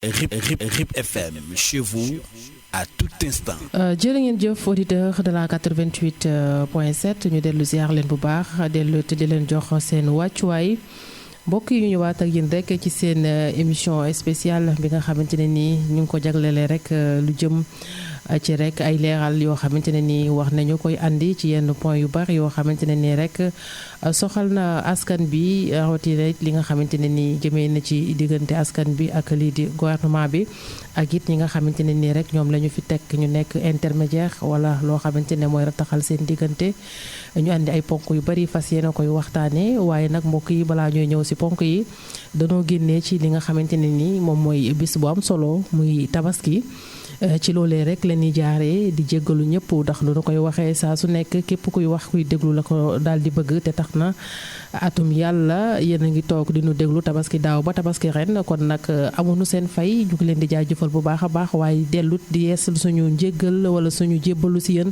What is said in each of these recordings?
RIP FM, chez vous, à tout instant. jërë ngeen jëf auditeur de la 88.7 ñu dellu ziar leen bu baax dellu te di leen jox seen wàccuwaay mbokk yi ñu ñëwaat ak yéen rek ci seen émission spéciale bi nga xamante ne nii ñu ngi ko jaglelee rek lu jëm ci rek ay leeral yoo xamante ne nii wax nañu koy andi ci yenn point yu bari yoo xamante ne nii rek soxal na askan bi rawatina li nga xamante ne nii jëmee na ci diggante askan bi ak lii di gouvernement bi ak it ñi nga xamante ne nii rek ñoom la ñu fi teg ñu nekk intermédiaire wala loo xamante ne mooy rataxal seen diggante ñu andi ay ponk yu bari fas yéene koy waxtaanee waaye nag mbokk yi balaa ñooy ñëw si ponk yi danoo génnee ci li nga xamante ne nii moom mooy bis bu am solo muy tabaski. ci loolee rek la ñuy jaaree di jéggalu ñëpp ndax lu nu koy waxee saa su nekk képp kuy wax kuy déglu la ko daal di bëgg te tax na atum yàlla yéen a ngi toog di nu déglu tabaski daaw ba tabaski ren kon nag amuñu seen fay ñu ngi leen di jaajëfal bu baax a baax waaye dellut di yeesal suñu njéggal wala suñu jébbalu si yéen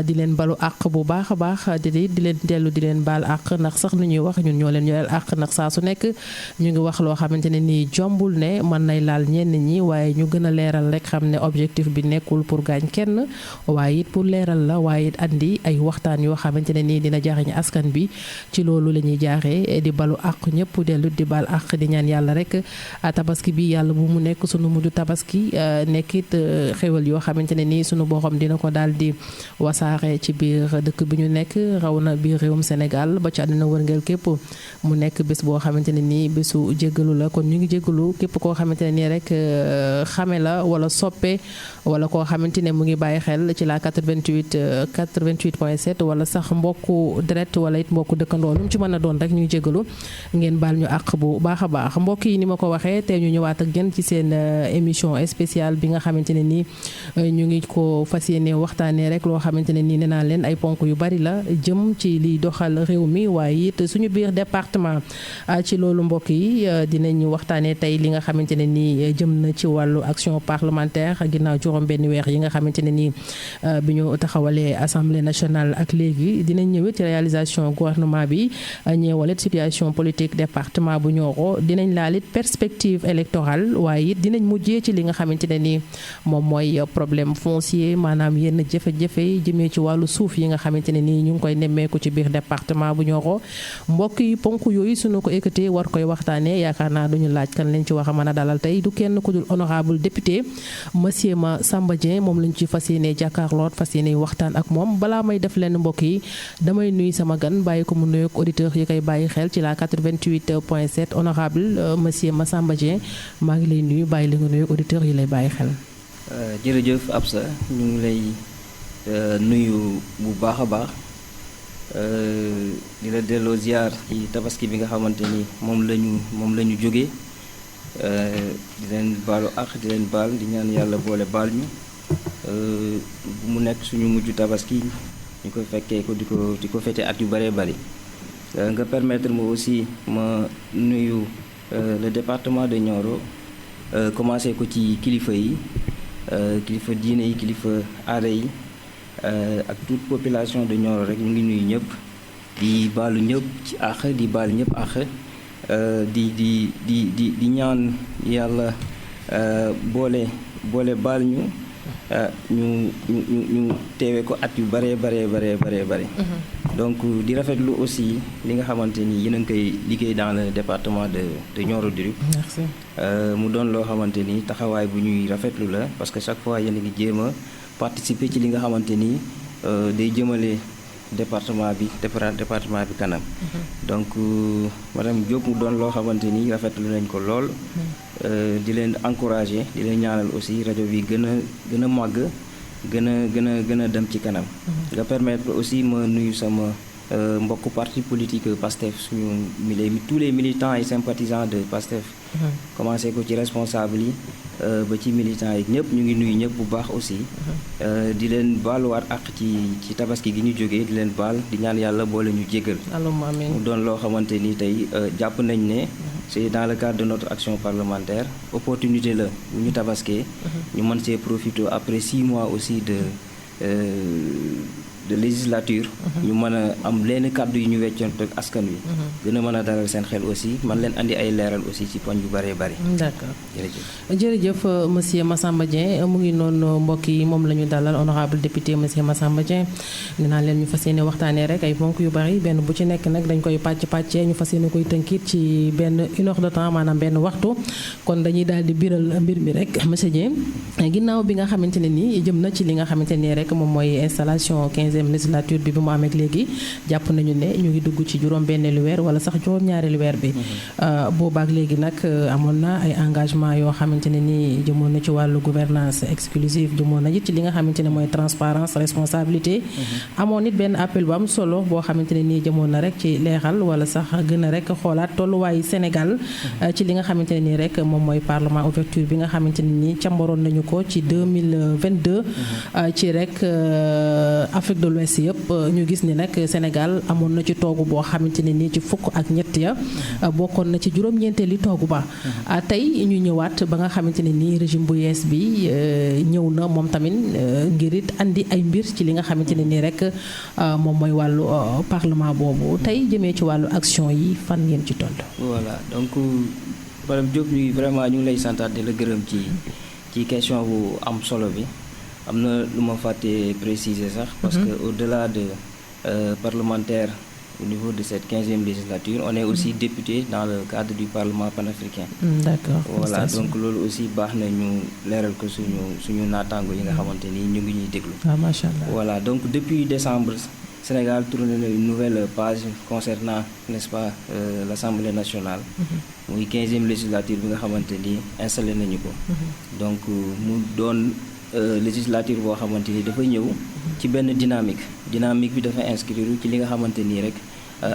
di leen balu àq bu baax a baax di leen dellu di leen baal àq ndax sax lu ñuy wax ñun ñoo leen yoreel àq ndax saa su nekk ñu ngi wax loo xamante ne nii jombul ne mën nay laal ñenn ñi waaye ñu gën a leeral rek xam ne objectif bi nekkul pour gaañ kenn waaye it pour leeral la waaye it andi ay waxtaan yoo xamante ne nii dina jariñ askan bi ci loolu la ñuy jaaxee di balu àq ñëpp dellu di bal àq di ñaan yàlla rek tabaski bi yàlla bu mu nekk sunu mujj tabaski nekkit xéwal yoo xamante ne nii sunu borom dina ko daal di wasaare ci biir dëkk bi ñu nekk raw na biir réewum Sénégal ba ci àddina wërngël képp mu nekk bés boo xamante ne nii bésu jéggalu la kon ñu ngi jéggalu képp koo xamante ne nii rek xame la wala soppe wala koo xamante ne mu ngi bàyyi xel ci la 88.7 wala sax mbokku direct wala it mbokku dëkkandoo lu mu ci mën a doon rek ñuy jégalu ngeen baal ñu àq bu baax a baax mbokk yi ni ma ko waxee te ñu ñëwaat ak gën ci seen émission spéciale bi nga xamante ne nii ñu ngi ko fas yéene waxtaanee rek loo xamante ne nii nee naa leen ay ponk yu bari la jëm ci liy doxal réew mi waaye it suñu biir département ci loolu mbokk yi dinañ waxtaanee tey li nga xamante ne nii jëm na ci wàllu action parlementaire ginnaaw juróom benn weer yi nga xamante ne nii bi ñu taxawalee assemblée nationale ak léegi dinañ ñëwee ci réalisation gouvernement bi ñeewalit situation politique département bu Nioro dinañ laalit perspective électorale waaye it dinañ mujjee ci li nga xamante ne nii moom mooy problème foncier maanaam yenn jafe-jafe jëmee ci wàllu suuf yi nga xamante ne nii ñu ngi koy nemmeeku ci biir département bu Nioro mbokk yi ponk yooyu suñu ko écouté war koy waxtaanee yaakaar naa duñu laaj kan lañ ci wax a mën a dalal tey du kenn ku dul honorable député monsieur Massamba Dieng moom lañ ci fas yéene jàkkaarloot fas yéene waxtaan ak moom balaa may def leen mbokk yi damay nuyu sama gan bàyyi ko mu nuyoog auditeur yi koy bàyyi xel ci la 88.7 honorable monsieur Massamba Dieng maa ngi lay nuyu bàyyi la nga nuyoog auditeur yi lay bàyyi xel. jërëjëf Absa ñu ngi lay nuyu bu baax a baax di la delloo ziar ci tabaski bi nga xamante ni moom la ñu jógee. di leen baalu ak di leen baal di ñaan yàlla boole baal ñu bu mu nekk suñu mujj tabaski ñu ko fekkee ko di ko fete at yu bëree bëri nga permettre ma aussi ma nuyu le département de Nioro commencé ko ci kilifa yi kilifa diine yi kilifa aada yi ak toute population de Nioro rek ñu ngi nuyu ñëpp di baalu ñëpp ci àq di baal ñëpp àq di ñaan yàlla boole baal ñu ñu teewe ko at yu bare donc di rafetlu aussi li nga xamante ni yéen a ngi koy liggéey dans le département de Nioro du Rip. Merci. mu doon loo xamante ni taxawaay bu ñuy rafetlu la parce que chaque fois yéen a ngi jéem a participer ci li nga xamante ni day jëmale département bi kanam. donc madame Diop mu doon loo xamante ni rafetlu nañ ko lool. di leen encourager di leen ñaanal aussi rajo bi gën a màgg gën a dem ci kanam. nga permettre aussi ma nuyu sama mbokku parti politique PASTEF suñu tous les militants et sympathisants de PASTEF. commencé ko ci responsable yi ba ci militants yi ñëpp ñu ngi nuyu ñëpp bu baax aussi. di leen baaluwaat ak ci tabaski gi ñu jógee di leen baal di ñaan yàlla boole ñu jéggal. allahumma amiin. mu doon loo xamante ni tey jàpp nañ ne. c'est dans le cadre de notre action parlementaire opportunité la bu ñu tabaskee. ñu mën see profiter après 6 mois aussi de de législature. ñu mën a am leen kàddu yu ñu weccoon ak askan wi. gën a mën a dalal seen xel aussi man leen andi ay leeral aussi ci poñ yu bëree bëri. d'accord jërëjëf monsieur Massamba Dieng mu ngi noonu mbokk yi moom la ñu dalal honorable député monsieur Massamba Dieng nee naa leen ñu fas yéene waxtaanee rek ay ponk yu bëri benn bu ci nekk nag dañ koy pàccee ñu fas yéene koy tënkiit ci benn 1 heure de temps maanaam benn waxtu kon dañuy daal di biral mbir mi rek monsieur Dieng ginnaaw bi nga xamante ne nii jëm na ci li nga xamante ne rek moom mooy installation 15e législature bi mu amee léegi jàpp nañu ne ñu ngi dugg ci juróom-benneelu weer wala sax juróom-ñaareelu weer bi boobaak léegi nag amoon na ay engagement yoo xamante ne nii jëmoon na ci wàllu gouvernance exclusive jëmoon na it ci li nga xamante ne mooy transparence responsabilité amoon it benn appel bu am solo boo xamante ne nii jëmoon na rek ci leeral wala sax gën a rek xoolaat tolluwaayu Sénégal ci li nga xamante ne nii rek moom mooy parlement ouverture bi nga xamante ne nii càmbaroon nañu ko ci 2022 ci rek Afrique de l'Ouest yëpp ñu gis ni nag Sénégal amoon na ci toogu boo xamante ne nii ci fukk ak ñett ya bokkoon na ci juróom-ñeenteeli toogu ba tey ñu ñëwaat ba nga xamante ne nii régime bu yees bi ñëw na moom tamit ngir it andi ay mbir ci li nga xamante ne nii rek moom mooy wàllu parlement boobu tey jëmee ci wàllu action yi fan ngeen ci toll. voilà donc madame Diop ñu vraiment ñu ngi lay santaat di la gërëm ci question bu am solo bi am na lu ma fàtte préciser sax parce que au-delà de parlementaire au niveau de cette 15e législature on est aussi député dans le cadre du parlement panafricain. D'accord. Voilà donc loolu aussi baax na ñu leeral ko suñu naataango yi nga xamante ni ñu ngi ñuy déglu. Ah macha Allah. Voilà donc depuis décembre Sénégal tourné na une nouvelle page concernant n'est-ce pas l'Assemblée nationale. muy 15e législature bi nga xamante ni installé nañu ko. donc mu doon législature boo xamante ni dafa ñëw ci benn dynamique bi dafa inscrire ci li nga xamante nii rek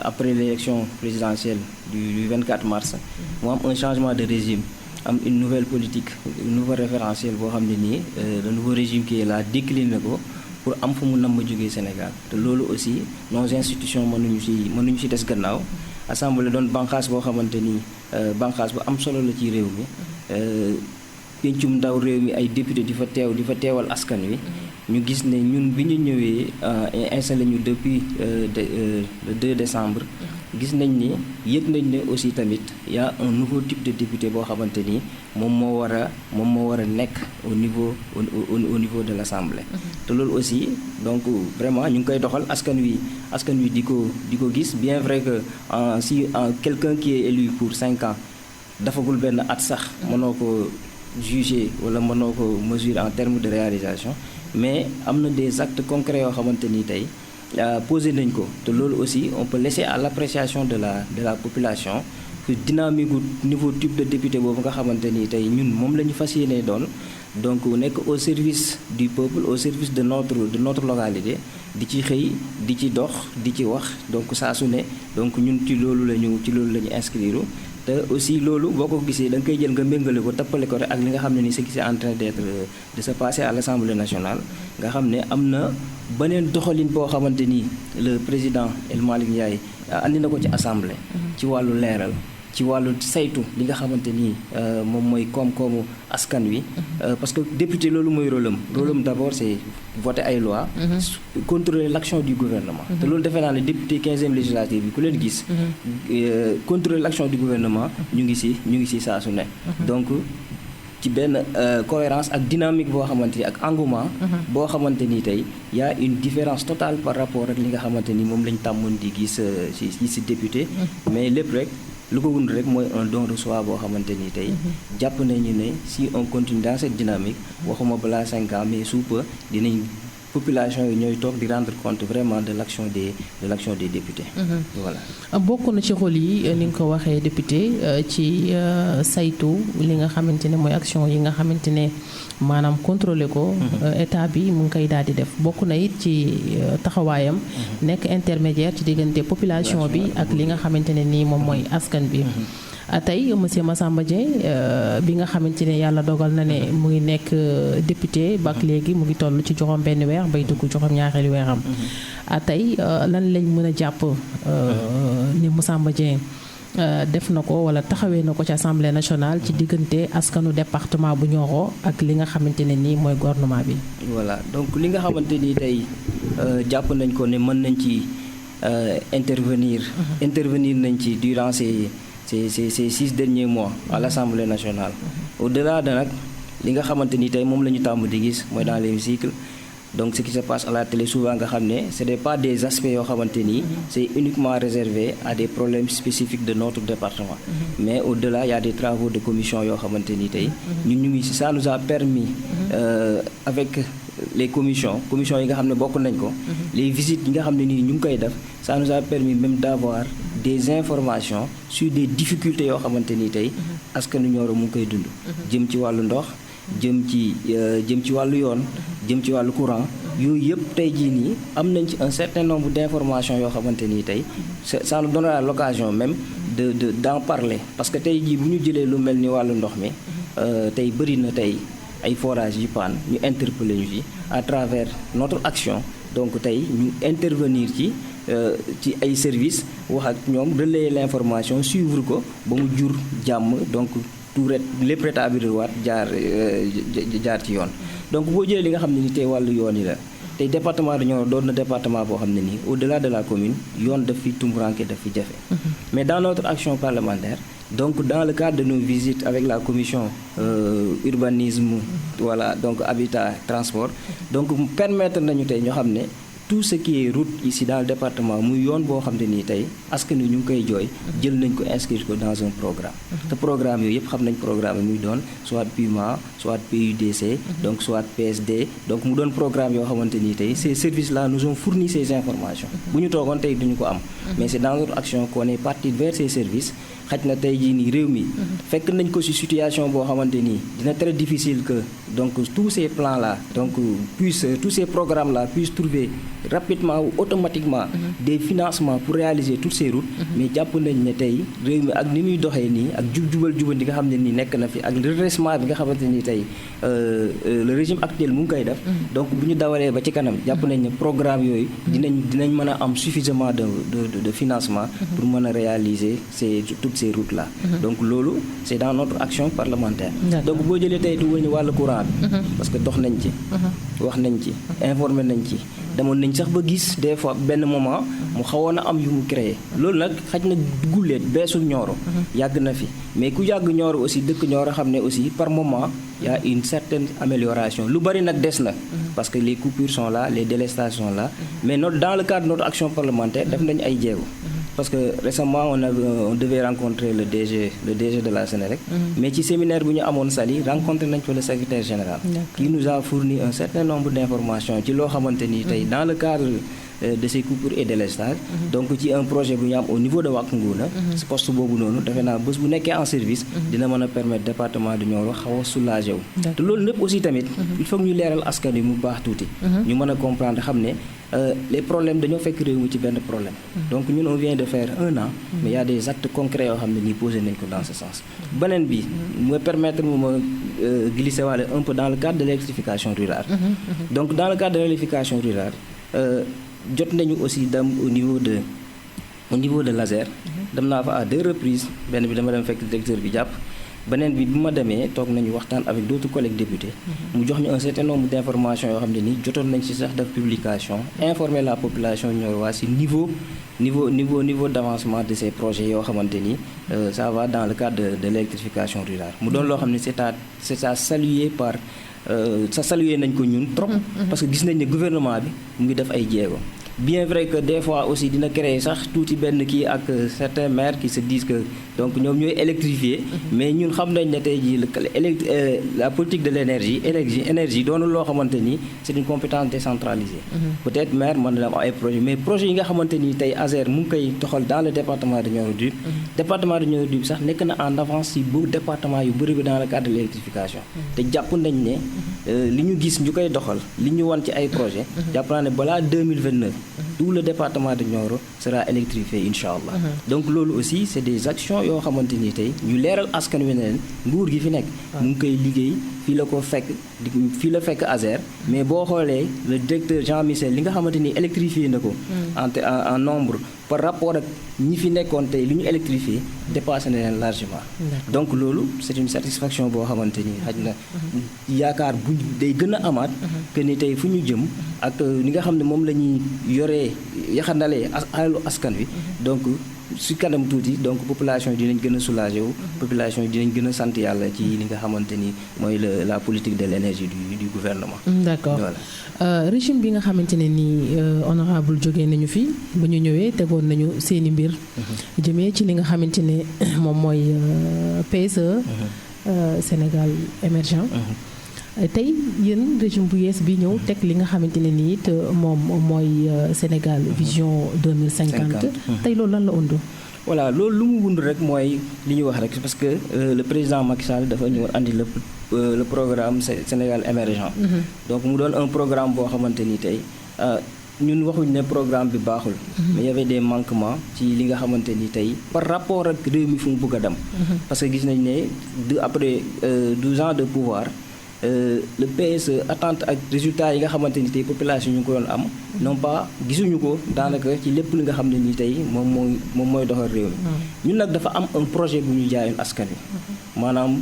après l'élection présidentielle du 24 mars mu am un changement de régime am une nouvelle politique un nouveau référentiel boo xam ne nii le nouveau régime qui est là décliné ko pour am fu mu namm jógee Sénégal te loolu aussi nos institutions mënuñu ci des gannaaw assemblée doon banqaas boo xamante ni banqaas bu am solo la ci réew mi pencum ndaw réew mi ay député di fa teewal askan wi ñu gis ne ñun bi ñu ñëwee installé ñu depuis le 2 décembre gis nañ ni yëg nañ ne aussi tamit y a un nouveau type de député boo xamante ni moom moo war a nekk au niveau de l'Assemblée. te loolu aussi donc vraiment ñu ngi koy doxal askan wi di ko gis bien vrai que si quelqu'un qui est élu pour 5 ans dafagul benn at sax mënoo ko juger wala mënoo ko mesurer en termes de réalisation mais am na des actes concrets yoo xamante ni tey posé nañ ko te loolu aussi on peut laisser à l'appréciation de la population que dynamique niveau type de député boobu nga xamante ni tey ñun moom la ñu fas yéenee doon donc nekk au service du peuple au service de notre localité di ci xëy di ci dox di ci wax donc saa su ne donc ñun ci loolu la ñu inscrire te aussi loolu boo ko gisee da nga koy jël nga méngale ko tappale ko rek ak li nga xam ne ni ce qui est en train de se passer à l'Assemblée nationale nga xam ne am na beneen doxalin boo xamante ni le président El Malick Ndiaye andi na ko ci assemblée ci wàllu leeral ci wàllu saytu li nga xamante ni moom mooy koom-koomu askan wi parce que député loolu mooy rôle am d'abord c'est voter ay loi contrôler l'action du gouvernement te loolu defee naa ne député 15e législative bi ku leen gis contrôler l'action du gouvernement ñu ngi ci saa su ne donc ci benn cohérence ak dynamique boo xamante ni ak engouement boo xamante ni tey y a une différence totale par rapport ak li nga xamante ni moom lañ tàmmoon di gis ci député mais lépp rek lu ko wund rek mooy un don de soi boo xamante ni tey jàpp nañu ne si on continue dans cette dynamique waxuma balaa 5 ans mais sous peu dinañ population yi ñooy toog di rendre compte vraiment de l'action des députés. Voilà. bokk na ci rôle yi ni nga ko waxee député ci saytu li nga xamante ne mooy action yi nga xamante ne maanaam contrôler ko. état bi mu ngi koy daal di def bokk na it ci taxawaayam. nekk intermédiaire ci diggante population bi ak li nga xamante ne nii moom mooy askan bi. tey monsieur Massamba Dieng bi nga xamante ne yàlla dogal na ne mu ngi nekk député bak léegi mu ngi toll ci juróom benn weer bay dugg juróom ñaareelu weeram tey lan lañ mën a jàpp ni Massamba Dieng def na ko wala taxawee na ko ci assemblée nationale ci diggante askanu département bu Nioro ak li nga xamante ne nii mooy gouvernement bi. voilà donc li nga xamante ni tey jàpp nañ ko ne mën nañ ci intervenir nañ ci durant ces 6 derniers mois à l'Assemblée nationale. Au-delà de nag li nga xamante ni tey moom la ñu tàmm di gis mooy dans l'hémicycle, donc ce qui se passe à la télé souvent nga xam ne ce n'est pas des aspects yoo xamante ni c'est uniquement réservé à des problèmes spécifiques de notre département, mais au-delà il y a des travaux de commission yoo xamante ni tey ñun ñu ngi ci. Ça nous a permis avec les commissions yi nga xam ne bokk nañ ko, les visites yi nga xam ne nii ñu ngi koy def, ça nous a permis même d'avoir des informations sur des difficultés yoo xamante ni tey askanu Nioro mu ngi koy dund, jëm ci wàllu ndox, jëm ci wàllu yoon, jëm ci wàllu courant. Yooyu yëpp tey jii nii am nañ ci un certain nombre d'informations yoo xamante ni tey ça nous donnera l'occasion même d'en parler, parce que tey jii bu ñu jëlee lu mel ni wàllu ndox mi tey bëri na tey ay forages yu panne, ñu interpeller ñu ci à travers notre action. Donc tey ñu intervenir ci ay services wax ak ñoom, relayer l'information, suivre ko ba mu jur jàmm, donc tout lépp rétablir jaar ci yoon. Donc boo jëlee li nga xam ne ni tey wàllu yoon yi la, tey département de Nioro doon na département boo xam ne nii au-delà de la commune yoon daf fi tumburanke, daf fi jafe. Mais dans notre action parlementaire, donc dans le cadre de nos visites avec la commission urbanisme, voilà, donc habitat, transport, donc permettre nañu tey ñoo xam ne tout ce qui est route ici dans le département muy yoon boo xam ne nii tey askan wi ñu ngi koy jooy, jël nañ ko inscrire ko dans un programme. te programme yooyu yëpp xam nañ programme yi muy doon soit PUMA, soit PUDC, donc soit PSD, donc mu doon programme yoo xamante nii tey ces services là nous ont fourni ces informations. bu ñu toogoon tey duñu ko am, mais c'est dans notre action qu'on est parti vers ces services. xaj na tey jii nii réew mi fekk nañ ko ci situation boo xamante nii dina très difficile que donc tous ces plans là donc tous ces programmes là puissent trouver rapidement ou automatiquement des financements pour réaliser toutes ces routes, mais jàpp nañ ne tey réew mi ak ni muy doxee nii ak jubal-jubal di nga xam ne nii nekk na fi ak redressement bi nga xamante ni tey le régime actuel mu ngi koy def, donc bu ñu dawalee ba ci kanam jàpp nañ ne programme yooyu dinañ mën a am suffisamment de financement pour mën a réaliser ces routes là. Donc loolu c'est dans notre action parlementaire. Donc boo jëlee tey dugal ñu wàllu courant bi, parce que dox nañ ci, wax nañ ci, informé nañ ci, demoon nañ sax ba gis des fois benn moment mu xawoon a am yu mu créé. Loolu nag xaj na gulleet beesul Nioro, yàgg na fi, mais ku yàgg Nioro aussi dëkk Nioro xam ne aussi par moment il y a une certaine amélioration. Lu bari nag des na, parce que les coupures sont là, les délestations sont là, mais dans le cadre de notre action parlementaire def nañ ay jéego. Parce que récemment on devait rencontrer le DG de la Sénélec, mais ci séminaire bu ñu amoon Saly rencontré nañ fa le secrétaire général qui nous a fourni un certain nombre d'informations ci loo xamante ni tey dans le cadre de ces coupures et délestages, donc ci un projet bu ñu am au niveau de Wack Ngouna, ce poste boobu noonu defe naa bés bu nekkee en service dina mën a permettre département de Nioro xaw a soulager wu. te loolu lépp aussi tamit il faut ñu leeral askan wi mu baax tuuti, ñu mën a comprendre xam ne les problèmes dañoo fekk réew mi ci benn problème. Donc ñun on vient de faire 1 an, mais il y a des actes concrets yoo xam ne nii posé nañ ko dans ce sens. beneen bi mooy permettre mu ma glisser waale un peu dans le cadre de l'électrification rurale. Donc dans le cadre de l'électrification rurale, jot nañu aussi dem au niveau de l'ASER, dem naa fa à 2 reprises, benn bi dama dem fekk directeur bi jàpp, beneen bi ma demee toog nañu waxtaan avec d'autres collègues députés, mu jox ñu un certain nombre d'informations yoo xam ne nii jotoon nañ ci sax def publication, informer la population nioroise ci niveau d'avancement de ces projets yoo xamante ni ça va dans le cadre de l'électrification rurale. Mu doon loo xam ne c'est à saluer saluer nañ ko ñun trop, parce que gis nañ ne gouvernement bi mu ngi def ay jéego. Bien vrai que des fois aussi dina créer sax tuuti benn kii ak certains maires qui se disent que donc ñoom ñooy électrifier, mais ñun xam nañ ne tey jii la politique de énergie doonul loo xamante ni c'est une compétence décentralisée. Peut-être maire mën na am ay projets, mais projets yi nga xamante ni tey ASER mu ngi koy doxal dans le département de Nioro du département de Nioro du sax nekk na en avance ci bu département yu bëri bi dans le cadre de l'électrification. te jàpp nañ ne li ñu gis ñu koy doxal li ñu wan ci ay projets jàpp naa ne balaa 2029 tout le département de Nioro sera électrifié incha allah. Donc loolu aussi c'est des actions yoo xamante ni tey ñu leeral askan wi ne leen nguur gi fi nekk. mu ngi koy liggéey fii la ko fekk fii la fekk ASER. mais boo xoolee le directeur Jean Michel li nga xamante ni électrifié na ko. en nombre par rapport ak ñi fi nekkoon tey li ñu électrifié dépassé na leen largement. donc loolu c'est une satisfaction boo xamante ni xaj na yaakaar bu day gën a amaat. que ni tey fu ñu jëm ak ni nga xam ne moom la ñuy yoree yaxandalee alalu askan wi. donc si kanam tuuti donc population yi dinañ gën a soulagé wu. population yi dinañ gën a sant yàlla ci li nga xamante ni mooy la politique de l'énergie du gouvernement. D'accord. Voilà. Régime bi nga xamante ne nii honorable jógee nañu fi ba ñu ñëwee tegoon nañu seeni mbir. jëmee ci li nga xamante ne moom mooy PSE. Sénégal émergent. tey yéen régime bu yees bi ñëw teg li nga xamante ne nii it moom mooy Sénégal vision 2050. tey loolu lan la undu. voilà loolu lu mu wund rek mooy li ñuy wax rek parce que le président Macky Sall dafa ñëw andi le programme Sénégal émergent. donc mu doon un programme boo xamante ni tey ñun waxuñ ne programme bi baaxul. mais y avait des manquements ci li nga xamante ni tey par rapport ak réew mi fu mu bëgg a dem. parce que gis nañ ne après 12 ans de pouvoir. Le PSE attente ak résultats yi nga xamante ni tey population ñu ngi ko doon am non pas gisuñu ko daanaka ci lépp li nga xam ne nii tey moom mooy doxal réew mi ñun nag dafa am un projet bu ñu jaayoon askan wi maanaam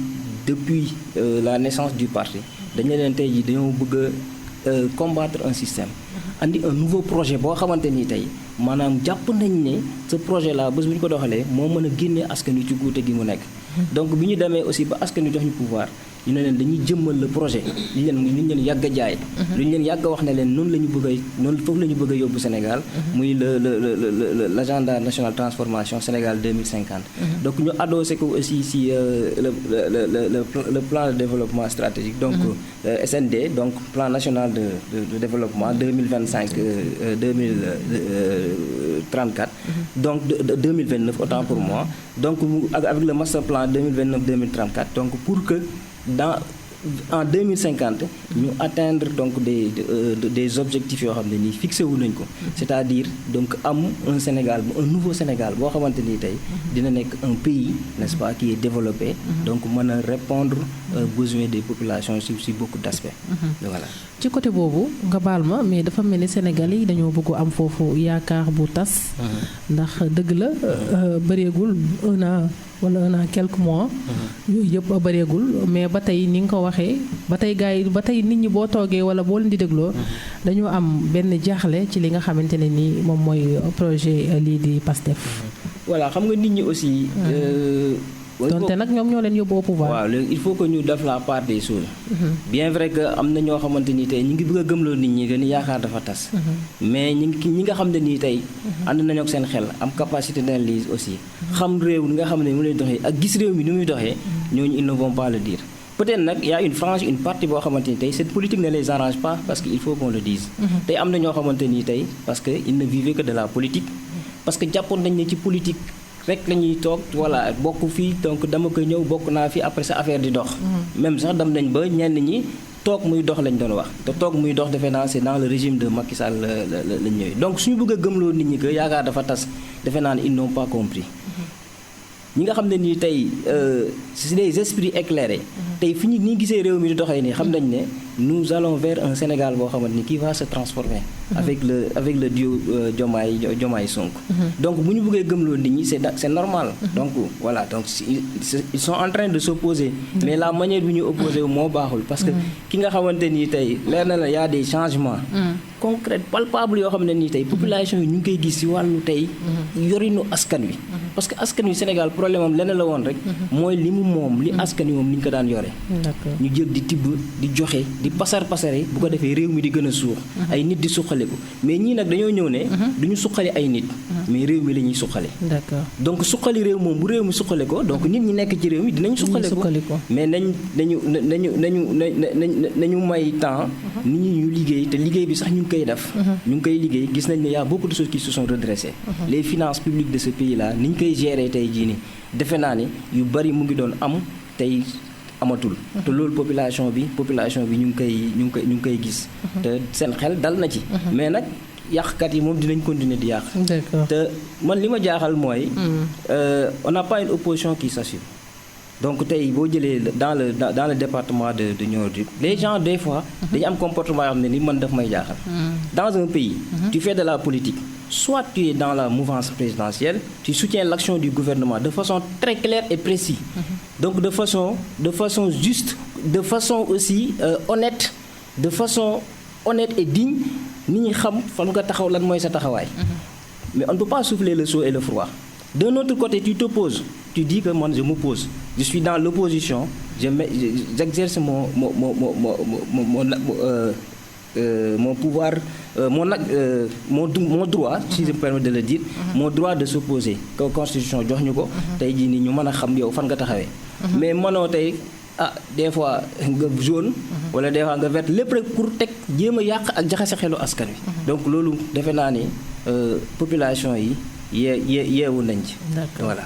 depuis la naissance du parti dañu leen tey ji dañoo bëgg a combattre un système andi un nouveau projet boo xamante ni tey maanaam jàpp nañ ne ce projet là bés bu ñu ko doxalee moo mën a génnee askan wi ci guute gi mu nekk donc bi ñu demee aussi ba askan wi jox ñu pouvoir ñu ne leen dañuy jëmmal le projet li ñu leen yàgg a jaay lu ñu leen yàgg a wax ne leen noonu la ñu bëgg a noonu foofu la ñu bëgg a yóbbu Sénégal muy l'agenda national transformation Sénégal 2050 donc ñu adossé ko aussi si le plan de développement stratégique donc SND donc plan national de développement 2025 2034 donc 2029 autant pour moi donc avec le master plan 2029-2034 donc pour que en 2050 ñu atteindre donc des objectifs yoo xam ne nii fixé wu nañ ko c'est-à-dire donc am un Sénégal un nouveau Sénégal boo xamante ni tey dina nekk un pays n'est-ce pas qui est développé donc mën a répondre aux besoins des populations si beaucoup d'aspects. Voilà. ci côté boobu nga baal ma mais dafa mel ni Sénégal yi dañoo bëgg am foofu yaakaar bu tas. ndax dëgg la bëreegul un an wala un an quelques mois. yooyu yëpp bëreegul mais ba tey ni nga ko waxee ba tey gars yi ba tey nit ñi boo toogee wala boo leen di dégloo dañoo am benn jaaxle ci li nga xamante ne ni moom mooy projet lii di PASTEF. voilà xam nga nit ñi aussi. donte nag ñoom ñoo leen yóbbu au pouvoir. waaw léegi il faut que ñu def la part des choses. bien vrai que am na ñoo xamante ni tey ñu ngi bëgg a gëmloo nit ñi que ni yaakaar dafa tas. mais ñi nga xam ne nii tey ànd nañu ak seen xel am capacité d'analyse aussi. xam réew ni nga xam ne mu lay doxee ak gis réew mi ni muy doxee ñooñu ils ne vont pas le dire. peut-être nag y a une partie boo xamante ni tey cette politique ne les arrange pas parce que il faut qu'on le dise. tey am na ñoo xamante ni tey parce que ils ne vivaient que de la politique parce que jàppoon nañ ne ci politique. rek la ñuy toog voilà bokk fii donc dama koy ñëw bokk naa fi après sa affaire di dox. même sax dem nañ ba ñenn ñi toog muy dox lañ doon wax te toog muy dox defe naa c'est dans le régime de Macky Sall la ñëwee donc suñu bëgg a gëmloo nit ñi que yaakaar dafa tas defe naa ne ils n'ont pas compris. ñi nga xam ne nii tey c'est des esprits éclairés. tey fi ñu ni gisee réew mi di doxee nii xam nañ ne nous allons vers un Sénégal boo xamante ni qui va se transformer. avec le duo Diomaye Sonko. donc bu ñu bëggee gëmloo nit ñi c'est normal. donc voilà donc ils sont en train de s'opposer. mais la manière bi ñu opposé wu moo baaxul parce que ki nga xamante ni tey leer na la y a des changements. concrets palpables yoo xam ne nii tey population yi ñu ngi koy gis ci wàllu tey. yorinu askan wi. parce que askan wi Sénégal problème am leneen la woon rek. mooy li mu moom li askan wi moom ni ñu ko daan yore. ñu jël di tibb di joxe di pasare bu ko defee réew mi di gën a suux. ay nit di suqaliku mais ñii nag dañoo ñëw ne. du ñu suqali ay nit. mais réew mi la ñuy suqali. d'accord donc suqali réew moom bu réew mi suqali ko donc nit ñi nekk ci réew mi dinañ suqali ko mais nañu may temps. nit ñi ñu liggéey te liggéey bi sax ñu ngi koy def. ñu ngi koy liggéey gis nañ ne y a beaucoup de choses qui se sont redressées. les finances publiques de ce pays là ni ñu koy gérer tey jii nii defe naa ni yu bari mu ngi doon am tey amatul. te loolu population bi ñu ngi koy gis. te seen xel dal na ci. mais nag yàqkat yi moom dinañ continuer di yàq. D'accord. te man li ma jaaxal mooy. on n'a pas une opposition qui s'assume. donc tey boo jëlee dans le département de Nioro du les gens des fois. dañu am comportement yoo xam ne ni man daf may jaaxal. dans un pays. tu fais de la politique. soit tu es dans la mouvance présidentielle, tu soutiens l'action du gouvernement de façon très claire et précise. Donc de façon juste, de façon aussi honnête, de façon honnête et digne, nit ñi xam fan nga taxaw lan mooy sa taxawaay. Mais on ne peut pas souffler le chaud et le froid. D'un autre côté, tu t'opposes, tu dis que moi je m'oppose. Je suis dans l'opposition, j'exerce mon pouvoir, mon droit, si je me permets de le dire, mon droit de s'opposer. Que la constitution jox ñu ko. tey jii nii ñu mën a xam yow fan nga taxawee. mais mënoo tey des fois nga jaune. wala des fois nga vert lépp rek pour teg jéem a yàq ak jaxase xelu askan wi. donc loolu defe naa ni population yi yeewu nañ ci. D'accord. Voilà.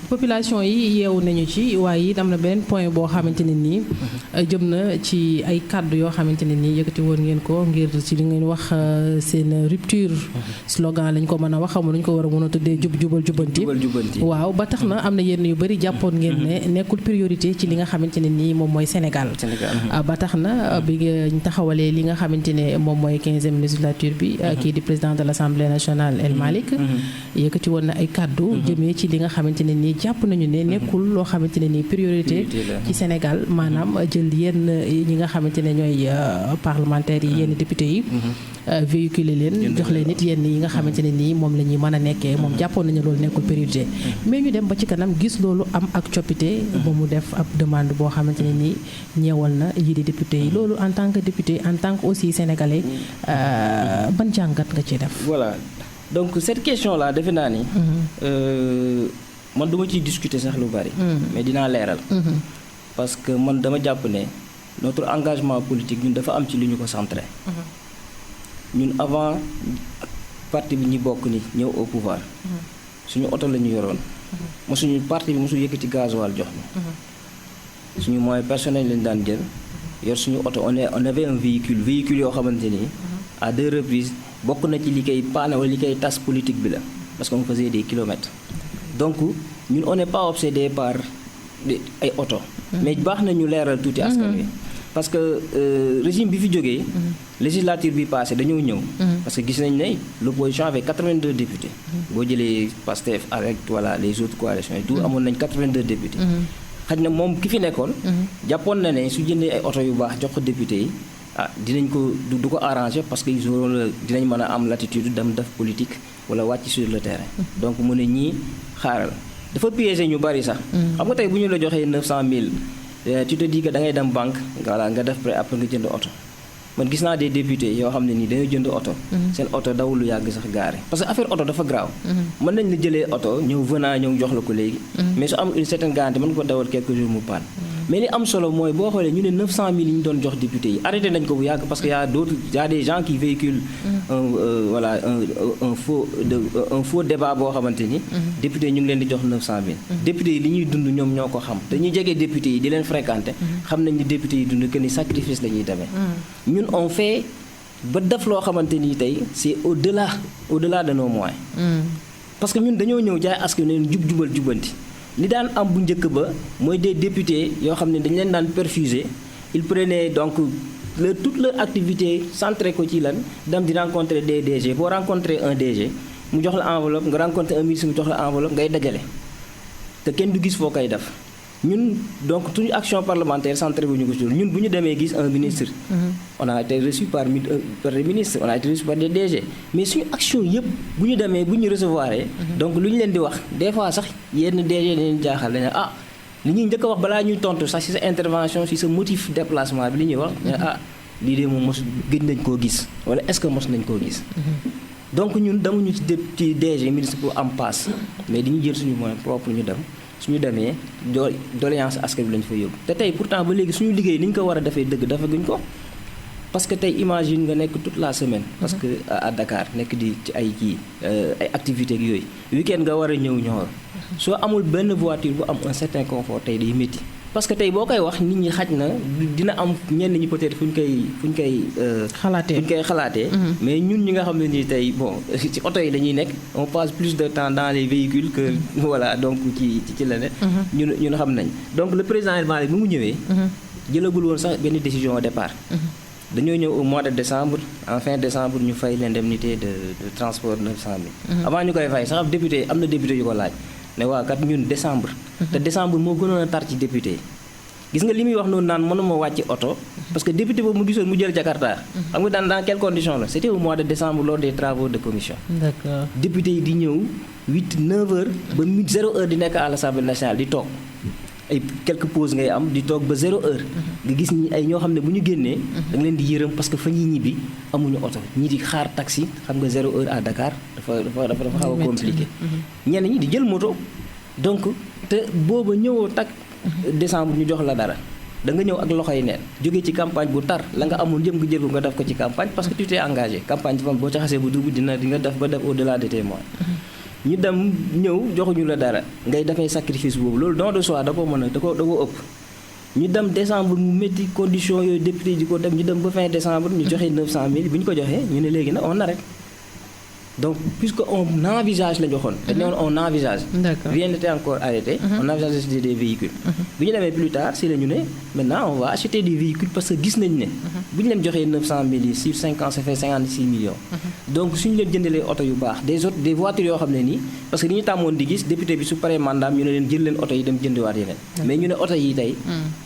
population yi yeewu nañu ci waaye it am na beneen point boo xamante ne nii jëm na ci ay kàddu yoo xamante ne nii yëkkati woon ngeen ko ngir ci li ngeen wax seen rupture slogan lañ ko mën a wax xamu luñ ko war a mën a tuddee jubal jubanti waaw ba tax na am na yenn yu bëri jàppoon ngeen ne nekkul priorité ci li nga xamante ne nii moom mooy Sénégal. ba tax na bi ñu taxawalee li nga xamante ne moom mooy 15e législature bi kii di président de l'Assemblée nationale El Malick yëkkati woon na ay kàddu jëmee ci li nga xamante ne nii jàpp nañu ne nekkul loo xamante ne nii priorité ci Sénégal maanaam jël yenn ñi nga xamante ne ñooy parlementaires yi yenn députés yi véhiculer leen jox leen nit yenn yi nga xamante ne nii moom la ñuy mën a nekkee moom jàppoon nañu loolu nekkul priorité mais ñu dem ba ci kanam gis loolu am ak coppite ba mu def ab demande boo xamante ne nii ñeewal na yi di député yi loolu en tant que député en tant que aussi sénégalais ban jàngat nga ciy def. Voilà donc cette question là defe naa ni man duma ciy discuter sax lu bari. mais dinaa leeral. parce que man dama jàpp ne notre engagement politique ñun dafa am ci lu ñu ko centré. ñun avant parti bi ñu bokk ni ñëw au pouvoir. suñu oto la ñu yoroon. mosuñu parti bi mosu yëkkati gasoil jox ñu. suñu moyen personnel lañu daan jël yor suñu oto on avait un véhicule yoo xamante ni. à 2 reprises bokk na ci li koy paane wala li koy tas politique bi la parce qu'on faisait des kilomètres. donc ñun on n'est pas obsédé par ay oto. mais baax na ñu leeral tuuti askan wi. parce que régime bi fi jógee. législature bi passé dañoo ñëw. parce que gis nañ ne l'opposition avait 82 députés. boo jëlee PASTEF avec voilà les autres coalitions et tout amoon nañ 82 députés. xaj na moom ki fi nekkoon. jàppoon na ne su jëndee ay oto yu baax jox ko député yi dinañ ko du ko arranger parce que ils auront dinañ mën a am latitude dem def politique wala wàcc sur le terrain. donc mu ne ñii xaaral dafa piéger ñu bari sax. xam nga tey bu ñu la joxee 900000. tu te dis que da ngay dem banque voilà nga def prêt après nga jënd oto man gis naa des députés yoo xam ne nii dañoo jënd oto. seen oto dawul lu yàgg sax gaare parce que affaire oto dafa graaw. mën nañ la jëlee oto ñëw venant ñëw jox la ko léegi. mais su am une certaine garantie mën nga ko dawal quelques jours mu panne. mais li am solo mooy boo xoolee ñu ne 900000 yi ñu doon jox députés yi arrêté nañ ko bu yàgg parce que y a des gens qui véhiculent un faux débat boo xamante ni. députés ñu ngi leen di jox 900000. députés yi li ñuy dund ñoom ñoo ko xam te ñu jege députés yi di leen fréquenter. xam nañ ni députés yi dund que ni sacrifice la ñuy demee. ñun on fait ba def loo xamante ni tey c'est au-delà de nos moyens. parce que ñun dañoo ñëw jaay askan wi jubal jubanti. li daan am bu njëkk ba mooy des députés yoo xam ne dañu leen daan perfuser ils prenaient donc toute leur activité centré ko ci lan dem di rencontrer des DG boo rencontrer un DG mu jox la enveloppe nga rencontrer un ministre mu jox la enveloppe ngay dajale te kenn du gis foo koy def ñun donc suñu action parlementaire centré bu ñu ko sur ñun bu ñu demee gis un ministre. on a été reçu par des ministres on a été reçu par des DG mais suñu action yëpp bu ñu demee bu ñu recevoir donc lu ñu leen di wax des fois sax yenn DG dañuy jaaxal dañu li ñuy njëkk a wax balaa ñuy tontu sax ci sa intervention ci sa motif déplacement bi li ñuy wax lii de moom mos gëj nañ koo gis wala est-ce que mos nañ koo gis. donc ñun demuñu ci DG ministre pour am passe mais dañuy jël suñu moyen propre ñu dem. suñu demee doléance askan bi lañu fa yóbbu te tey pourtant ba léegi suñu liggéey ni ñu ko war a defee dëgg dafa guñ ko parce que tey imagine nga nekk toute la semaine. parce que à Dakar nekk di ci ay activités ak yooyu week-end nga war a ñëw Nioro soo amul benn voiture bu am un certain confort tey day métti parce que tey boo koy wax nit ñi xaj na dina am ñenn ñi peut-être fu ñu koy xalaatee mais ñun ñi nga xam ne nii tey bon ci oto yi dañuy nekk on passe plus de temps dans les véhicules que voilà donc ci leneen ñun xam nañ donc le président El Malick bi mu ñëwee jëlagul woon sax benn décision au départ dañoo ñëw au mois de décembre en fin décembre ñu fay l'indemnité de transport 900 000 avant ñu koy fay sax am na député yu ko laaj ne waa kat ñun décembre te décembre moo gënoon a tar ci député gis nga li muy wax noonu naan mënuma wàcc oto parce que député boobu mu gisoon mu jël Jakarta xam nga dans quelles conditions la c'était au mois de décembre lors des travaux de commission. D'accord. Député yi di ñëw 9 heures ba 0 heure di nekk à l'Assemblée nationale di toog ay quelques pauses ngay am di toog ba 0 heure nga gis ñi ay ñoo xam ne bu ñu génnee da nga leen di yërëm parce que fa ñuy ñibbi amuñu oto ñi di xaar taxi xam nga 0 heure à Dakar dafa xaw a compliqué ñenn ñi di jël moto donc te booba ñëwoo décembre ñu jox la dara da nga ñëw ak loxoy neen jógee ci campagne bu tar la nga amoon yëpp nga jël ko nga def ko ci campagne parce que tu t'es engagé campagne bi boo ca xasee bu dugg di nga def ba def au-delà de tes moyens ñu dem ñëw joxuñu la dara ngay defee sacrifice boobu loolu don de soi da ko mën a da ko ëpp ñu dem décembre mu métti condition yooyu député di ko dem ñu dem ba fin décembre ñu joxe 900 000 bi ñu ko joxee ñu ne léegi nag on arrête donc puisque on envisage la ñu waxoon dañu ne on envisage rien n'était encore arrêté on envisage d'acheter des véhicules bi ñu demee plus tard si la ñu ne maintenant on va acheter des véhicules parce que gis nañ ne bu ñu leen joxee 900 000 yi sur 5 ans ça fait 56 millions donc suñu leen jëndalee oto yu baax des voitures yoo xam ne nii parce que li ñu tàmmoon di gis député bi su paree mandat ñu ne leen jël leen oto yi dem jëndiwaat yeneen mais ñu ne oto yi tey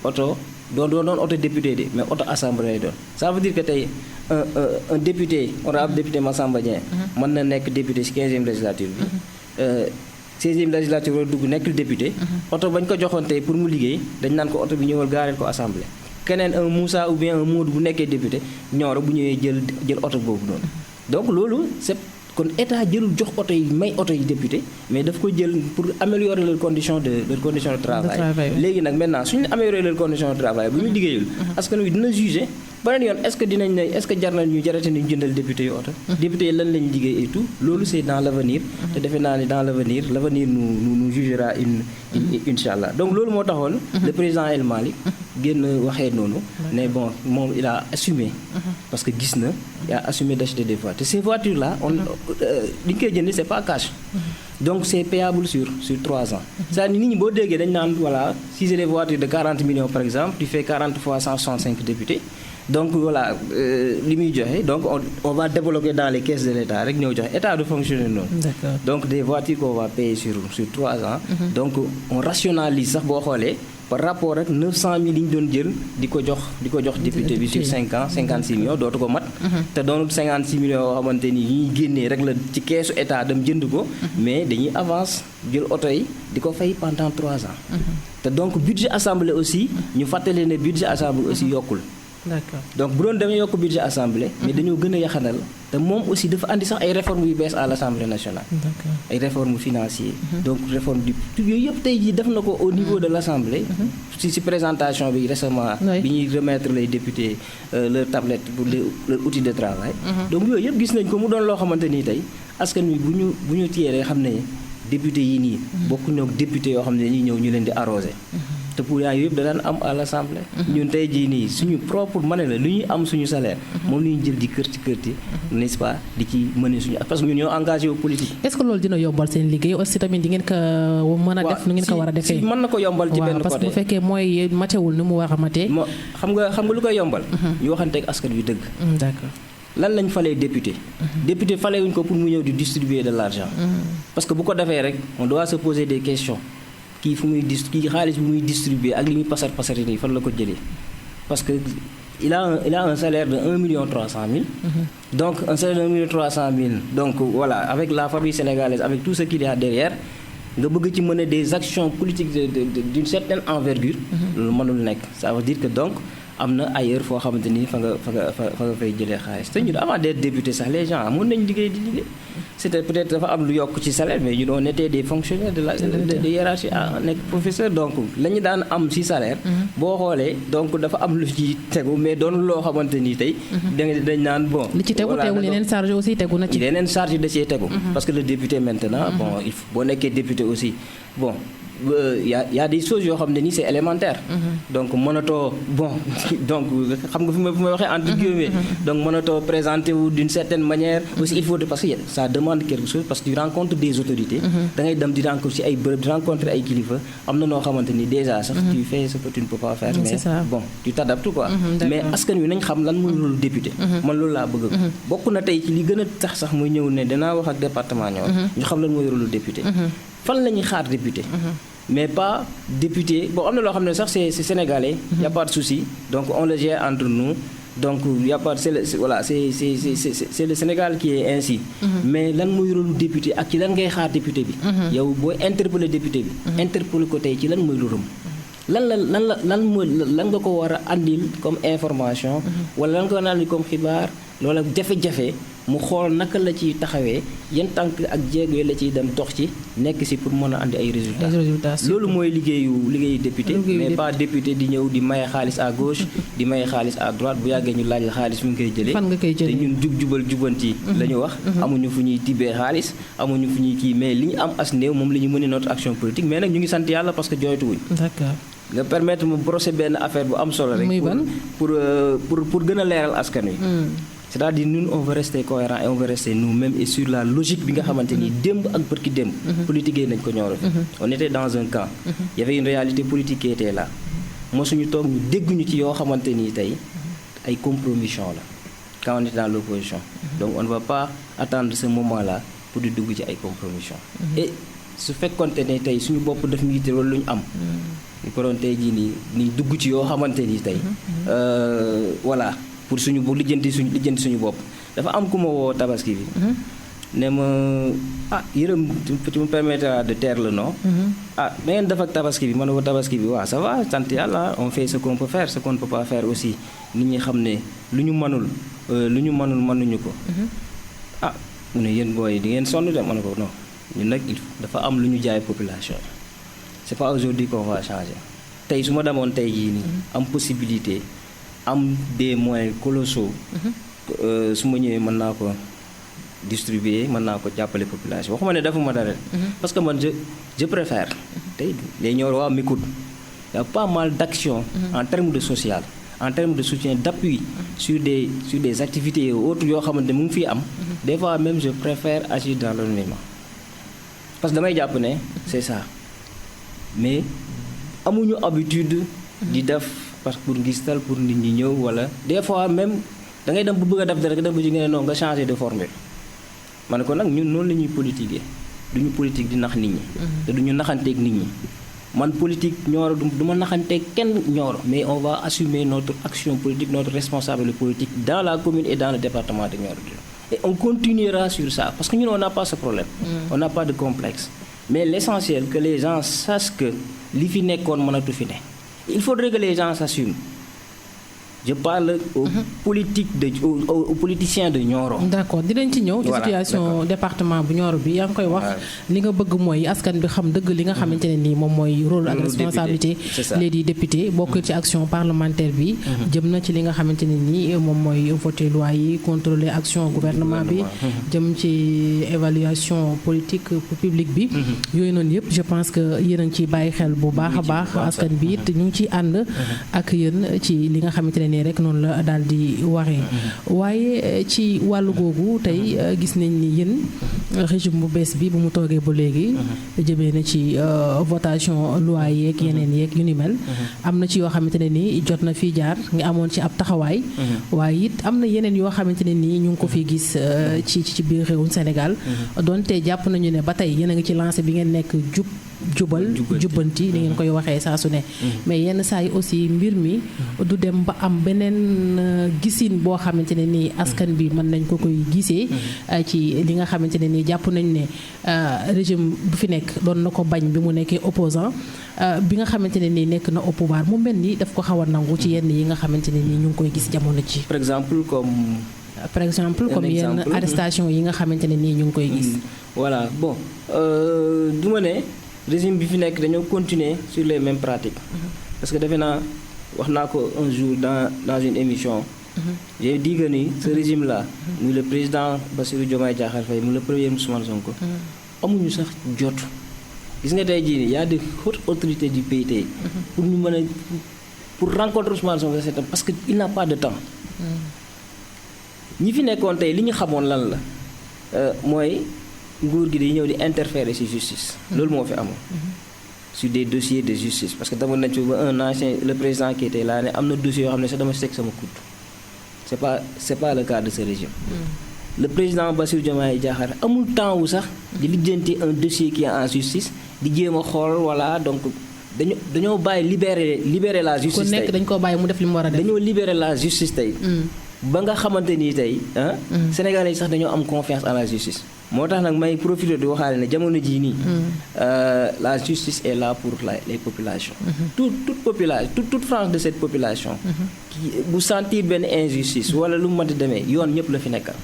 oto doon oto député de mais oto assemblée lay doon ça veut dire que tey un député honorable député Massamba Dieng mën na nekk député ci 15e législature bi 16e législature war dugg nekkul député oto bañ ko joxoon tey pour mu liggéey dañ naan ko oto bi ñëwal gaareel ko assemblée keneen un Moussa ou bien un Modou bu nekkee député ñooro bu ñëwee jël oto boobu noonu donc loolu c'est kon état jëlul jox oto yi may oto yi député mais daf ko jël pour améliorer leurs conditions de travail léegi nag maintenant suñu améliorer leurs conditions de travail bu ñu liggéeyul askan wi dina juger beneen yoon est-ce que dinañ ne est-ce que jar na ñu jarate ni ñu jëndal député yu oto député yi lan lañ liggéey et tout loolu c'est dans l'avenir te defe naa ni dans l'avenir nous jugera inch'Allah donc loolu moo taxoon le président El Malick génn waxee noonu ne bon moom il a assumé parce que gis na il a assumé d'acheter des voitures te ces voitures là li ñu koy jënd c'est pas cash donc c'est payable sur 3 ans c'est-à-dire nit ñi boo déggee dañ naan voilà si c'est des voitures de 40 millions par exemple tu fais 40 fois 165 députés donc voilà li muy joxe donc on va débloquer dans les caisses de l'État rek ñëw joxe état de fonctionner noonu donc des voitures qu'on va payer sur 3 ans donc on rationalise sax boo xoolee par rapport ak 900 000 yi ñu doon jël di ko jox député bi sur 5 ans 56 millions dootu ko mat te doonul 56 millions yoo xamante ni yi ñuy génnee rek la ci keesu état dem jënd ko mais dañuy avance jël oto yi di ko fay pendant 3 ans te donc budget assemblée aussi ñu fàttali ne budget assemblée aussi yokkul d'accord donc bu doon demee yokk budget assemblée mais dañoo gën a yaxanal te moom aussi dafa andi sax ay réformes yu bees à l'Assemblée nationale ay réformes financières donc réforme du yooyu yëpp tey jii def na ko au niveau de l'Assemblée ci présentation bi récemment bi ñuy remettre les députés leur tablette pour leur outil de travail donc yooyu yëpp gis nañ ko mu doon loo xamante nii tey askan wi bu ñu tiiree xam ne député yi nii bokkuñu ak député yoo xam ne dañuy ñëw ñu leen di arroser te pour yaa yëpp da daan am à l'Assemblée ñun tey jii nii suñu propre ma ne la lu ñuy am suñu salaire moom la ñuy jël di kër ci n'est-ce pas di ci mener suñu parce que ñun ñoo engagé wu politique. Est-ce que loolu dina yombal seen liggéey aussi tamit di ngeen ko mën a def nu ngeen ko war a defee mën na ko yombal ci benn côté parce que bu fekkee mooy matewul ni mu war a matee xam nga lu koy yombal ñu waxanteeg askan wi dëgg d'accord lan lañ falee député député falee wuñ ko pour mu ñëw di distribuer de l'argent parce que bu ko defee rek on doit se poser des questions kii xaalis bu muy distribuer ak li muy pasar nii fan la ko jëlee parce que il a un salaire de 1,3 million donc un salaire de 1,3 million donc voilà avec la famille sénégalaise avec tout ce qu'il y a derrière nga bëgg ci mener des actions politiques d'une certaine envergure loolu mënul nekk ça veut dire que donc am na ailleurs foo xamante ni fa nga fay jëlee xaalis te ñun avant d'être député sax les gens amoon nañ liggéey di liggéey c'était peut-être dafa am lu yokk ci salaire mais ñun on était des fonctionnaires de hiérarchie nekk professeur donc la ñu daan am ci salaire boo xoolee donc dafa am lu ci tegu mais doon loo xamante ni tey dañ naan bon li ci tegu teewul yeneen charge aussi tegu na ci yeneen charge da cee tegu parce que le député maintenant bon il faut boo nekkee député aussi bon y a des choses yoo xam ne nii c'est élémentaire. Donc mënatoo bon donc xam nga fi may waxee entre guillemets. Donc mënatoo présenter wu d'une certaine manière. Aussi il faut parce que ça demande quelque chose parce que tu rencontres des autorités. Da ngay dem di rencontrer ci ay bërëb di rencontrer ay kilifa am na noo xamante ni déjà sax tu fais ce que tu ne peux pas faire. Mais bon tu t'adaptes quoi. Mais askan wi nañ xam lan mooy loolu député. Man loolu laa bëgg. Bokk na tey ci li gën a tax sax muy ñëw ne danaa wax ak département Nioro. ñu xam lan mooy loolu député. Fan la ñuy xaar député. Mais pas député bon am na loo xam ne sax c'est sénégalais. Y a pas de souci donc on le gère entre nous. Donc y a pas c'est le Sénégal qui est ainsi. Mais lan mooy rôle député ak ci lan ngay xaar député bi. yow booy interpeller député bi. interpeller ko tey ci lan mooy rôlam. lan nga ko war a andil comme information. wala lan nga ko war a andil comme xibaar loola jafe-jafe mu xool naka la ciy taxawee yan tànk ak jéego yi la ciy dem dox ci nekk ci pour mën a andi ay résultats. Loolu mooy liggéeyu député. Mais pas député di ñëw di maye xaalis à gauche. di maye xaalis à droite bu yàggee ñu laaj la xaalis fi nga koy jëlee. fan nga koy jëlee te ñun jubal jubanti la ñu wax. amuñu fu ñuy tibbee xaalis amuñu fu ñuy kii mais li ñu am as néew moom la ñu mënee notre action politique mais nag ñu ngi sant yàlla parce que jooytuwuñ. D'accord. nga permettre mu brosser benn affaire bu am solo rek. pour gën a leeral askan wi. C'est-à-dire nous on veut rester cohérent et on veut rester nous-mêmes et sur la logique bi nga xamante ni démb ak bërki démb. politique nañ ko Nioro. On était dans un camp. Il y avait une réalité politique qui était là. mosuñu toog ñu dégguñu ci yoo xamante ni tey ay compromission la quand on est dans l'opposition. Donc on ne va pas attendre ce moment-là pour di dugg ci ay compromission. Et su fekkonte ne tey suñu bopp daf ñu yitteel wala lu ñu am. ñu ko doon tey jii nii dugg ci yoo xamante ni tey voilà. pour suñu bu lijjanti suñu bopp dafa am ku ma woo tabaski bi. ne ma Yërëm tu me permettras de taire le nom. Da ngeen def ak tabaski bi ma ne ko tabaski bi waaw ça va sant yàlla on fait ce qu'on peut faire ce qu'on ne peut pas faire aussi nit ñi xam ne lu ñu mënul mënuñu ko. mu ne yéen booy di ngeen sonn de ma ne ko non ñun nag dafa am lu ñu jaay population c'est pas aujourd'hui qu'on va changer tey su ma demoon tey jii nii am possibilité. am des moyens colossaux. su ma ñëwee mën naa ko distribuer mën naa ko jàppale population waxuma ne dafa ma dara. parce que man je préfère. tey les Nioro waa m'écoute. Il y a pas mal d'actions en termes de social en termes de soutien d'appui sur des activités et autres yoo xamante ne mu ngi fiy am. des fois même je préfère agir dans l'anonymat parce que damay jàpp ne c'est ça mais amuñu habitude di def. parce que pour ngistal pour nit ñi ñëw wala des fois même da ngay dem bu bëgg a def dara nga dem ba ci nga ne non nga changer de formule. ma ne ko nag ñun noonu la ñuy politiquer duñu politique di nax nit ñi. te duñu naxanteeg nit ñi. man politique Nioro du ma naxanteeg kenn Nioro mais on va assumer notre action politique notre responsabilité politique dans la commune et dans le département de Nioro. Et on continuera sur ça parce que ñun on n'a pas ce problème. On n'a pas de complexe. Mais l'essentiel que les gens sachent que li fi nekkoon mënatu fi ne. Il faudrait que les gens s'assument. Je parle aux politiciens de Nioro. D'accord dinañ ci ñëw. ci situation département bu Nioro bi yaa ngi koy wax. li nga bëgg mooy askan bi xam dëgg li nga xamante ne nii moom mooy rôle ak responsabilité. les di député bokk ci action parlementaire bi. jëm na ci li nga xamante ne nii moom mooy voter loi yi contrôler action gouvernement bi. jëm ci évaluation politique publique bi. yooyu noonu yëpp je pense que yéen a ngi ciy bàyyi xel bu baax a baax askan bi it ñu ngi ciy ànd ak yéen ci li nga xamante ne nii rek noonu la daal di waree. waaye ci wàllu googu tey gis nañ ni yéen régime bu bees bi bu mu toogee ba léegi. jëmee na ci votation loi yeeg yeneen yeeg yu ni mel. am na ci yoo xamante ne nii jot na fii jaar nga amoon ci ab taxawaay. waaye it am na yeneen yoo xamante ne nii ñu ngi ko fi gis ci biir réewum Sénégal. donte jàpp nañu ne ba tey yéen a ngi ci lancé bi ngeen nekk jubal jubbanti ni ngeen koy waxee saa su ne. mais yenn saa yi aussi mbir mi du dem ba am beneen gisin boo xamante ne nii askan bi mën nañ ko koy gisee. ci li nga xamante ne nii jàpp nañ ne régime bu fi nekk doon na ko bañ bi mu nekkee opposant bi nga xamante ne nii nekk na au pouvoir mu mel ni daf ko xaw a nangu ci yenn yi nga xamante ne nii ñu ngi koy gis jamono ci. par exemple comme yenn arrestation yi nga xamante ne nii ñu ngi koy gis. voilà bon du ma ne régime bi fi nekk dañoo continuer sur les mêmes pratiques. parce que defe naa wax naa ko un jour dans une émission. j'ai dit que ni ce régime là. muy le président Bassirou Diomaye Diakhar Faye muy le premier Ousmane Sonko. amuñu sax jot gis nga tey jii nii y a des hautes autorités du pays tey pour ñu mën a pour rencontrer Ousmane Sonko parce que il n'a pas de temps. ñi fi nekkoon tey li ñu xamoon lan la mooy nguur gi day ñëw di interférer ci justice. loolu moo fi amoon. sur des dossiers de justice parce que demoon nañ ci ba un ancien le président qui était là ne am na dossier yoo xam ne sax dama teg sama kudd. c'est pas le cas de ce régime. Le président Bassirou Diomaye Diakhar amul temps wu sax di lijjanti un dossier qui est en justice di jéem a xool voilà donc dañoo bàyyi libérer la justice tey. ku nekk dañ koo bàyyi mu def li mu war a def. dañoo libérer la justice tey. ba nga xamante ni tey Sénégalais yi sax dañoo am confiance en la justice. moo tax nag may profiter di waxaale ne jamono jii nii. la justice est là pour les populations. toute population toute frange de cette population. bu sentir benn injustice wala lu mu mënti demee yoon ñëpp la fi nekkal.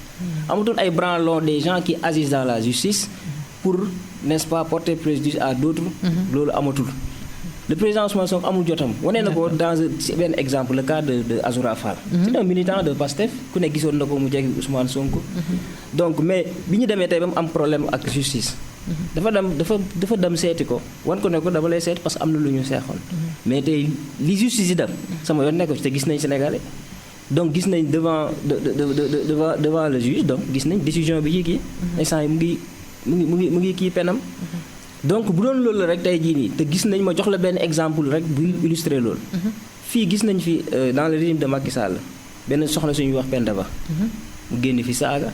amatul ay branlons des gens qui agissent dans la justice pour n'est-ce pas porter préjudice à d'autres. loolu amatul. Le président Ousmane Sonko amul jotam wane na ko dans benn exemple le cas de Azoura Fall. c'est un militant de Pastef ku ne gisoon na ko mu jege Ousmane Sonko. donc mais bi ñu demee tey ba mu am problème ak justice. dafa dem seeti ko wan ko ne ko dama lay seet parce que am na lu ñu seexoon. mais tey li justice yi dem sama yoon nekko ci te gis nañ Sénégalais donc gis nañ devant le juge donc gis nañ décision bi yi kii. instant yi mu ngi kii penam. donc bu doon loolu la rek tey jii nii te gis nañ ma jox la benn exemple rek bu illustrer loolu. fii gis nañ fi dans le régime de Macky Sall benn soxna suñuy wax Penda Ba. mu génn fi saaga.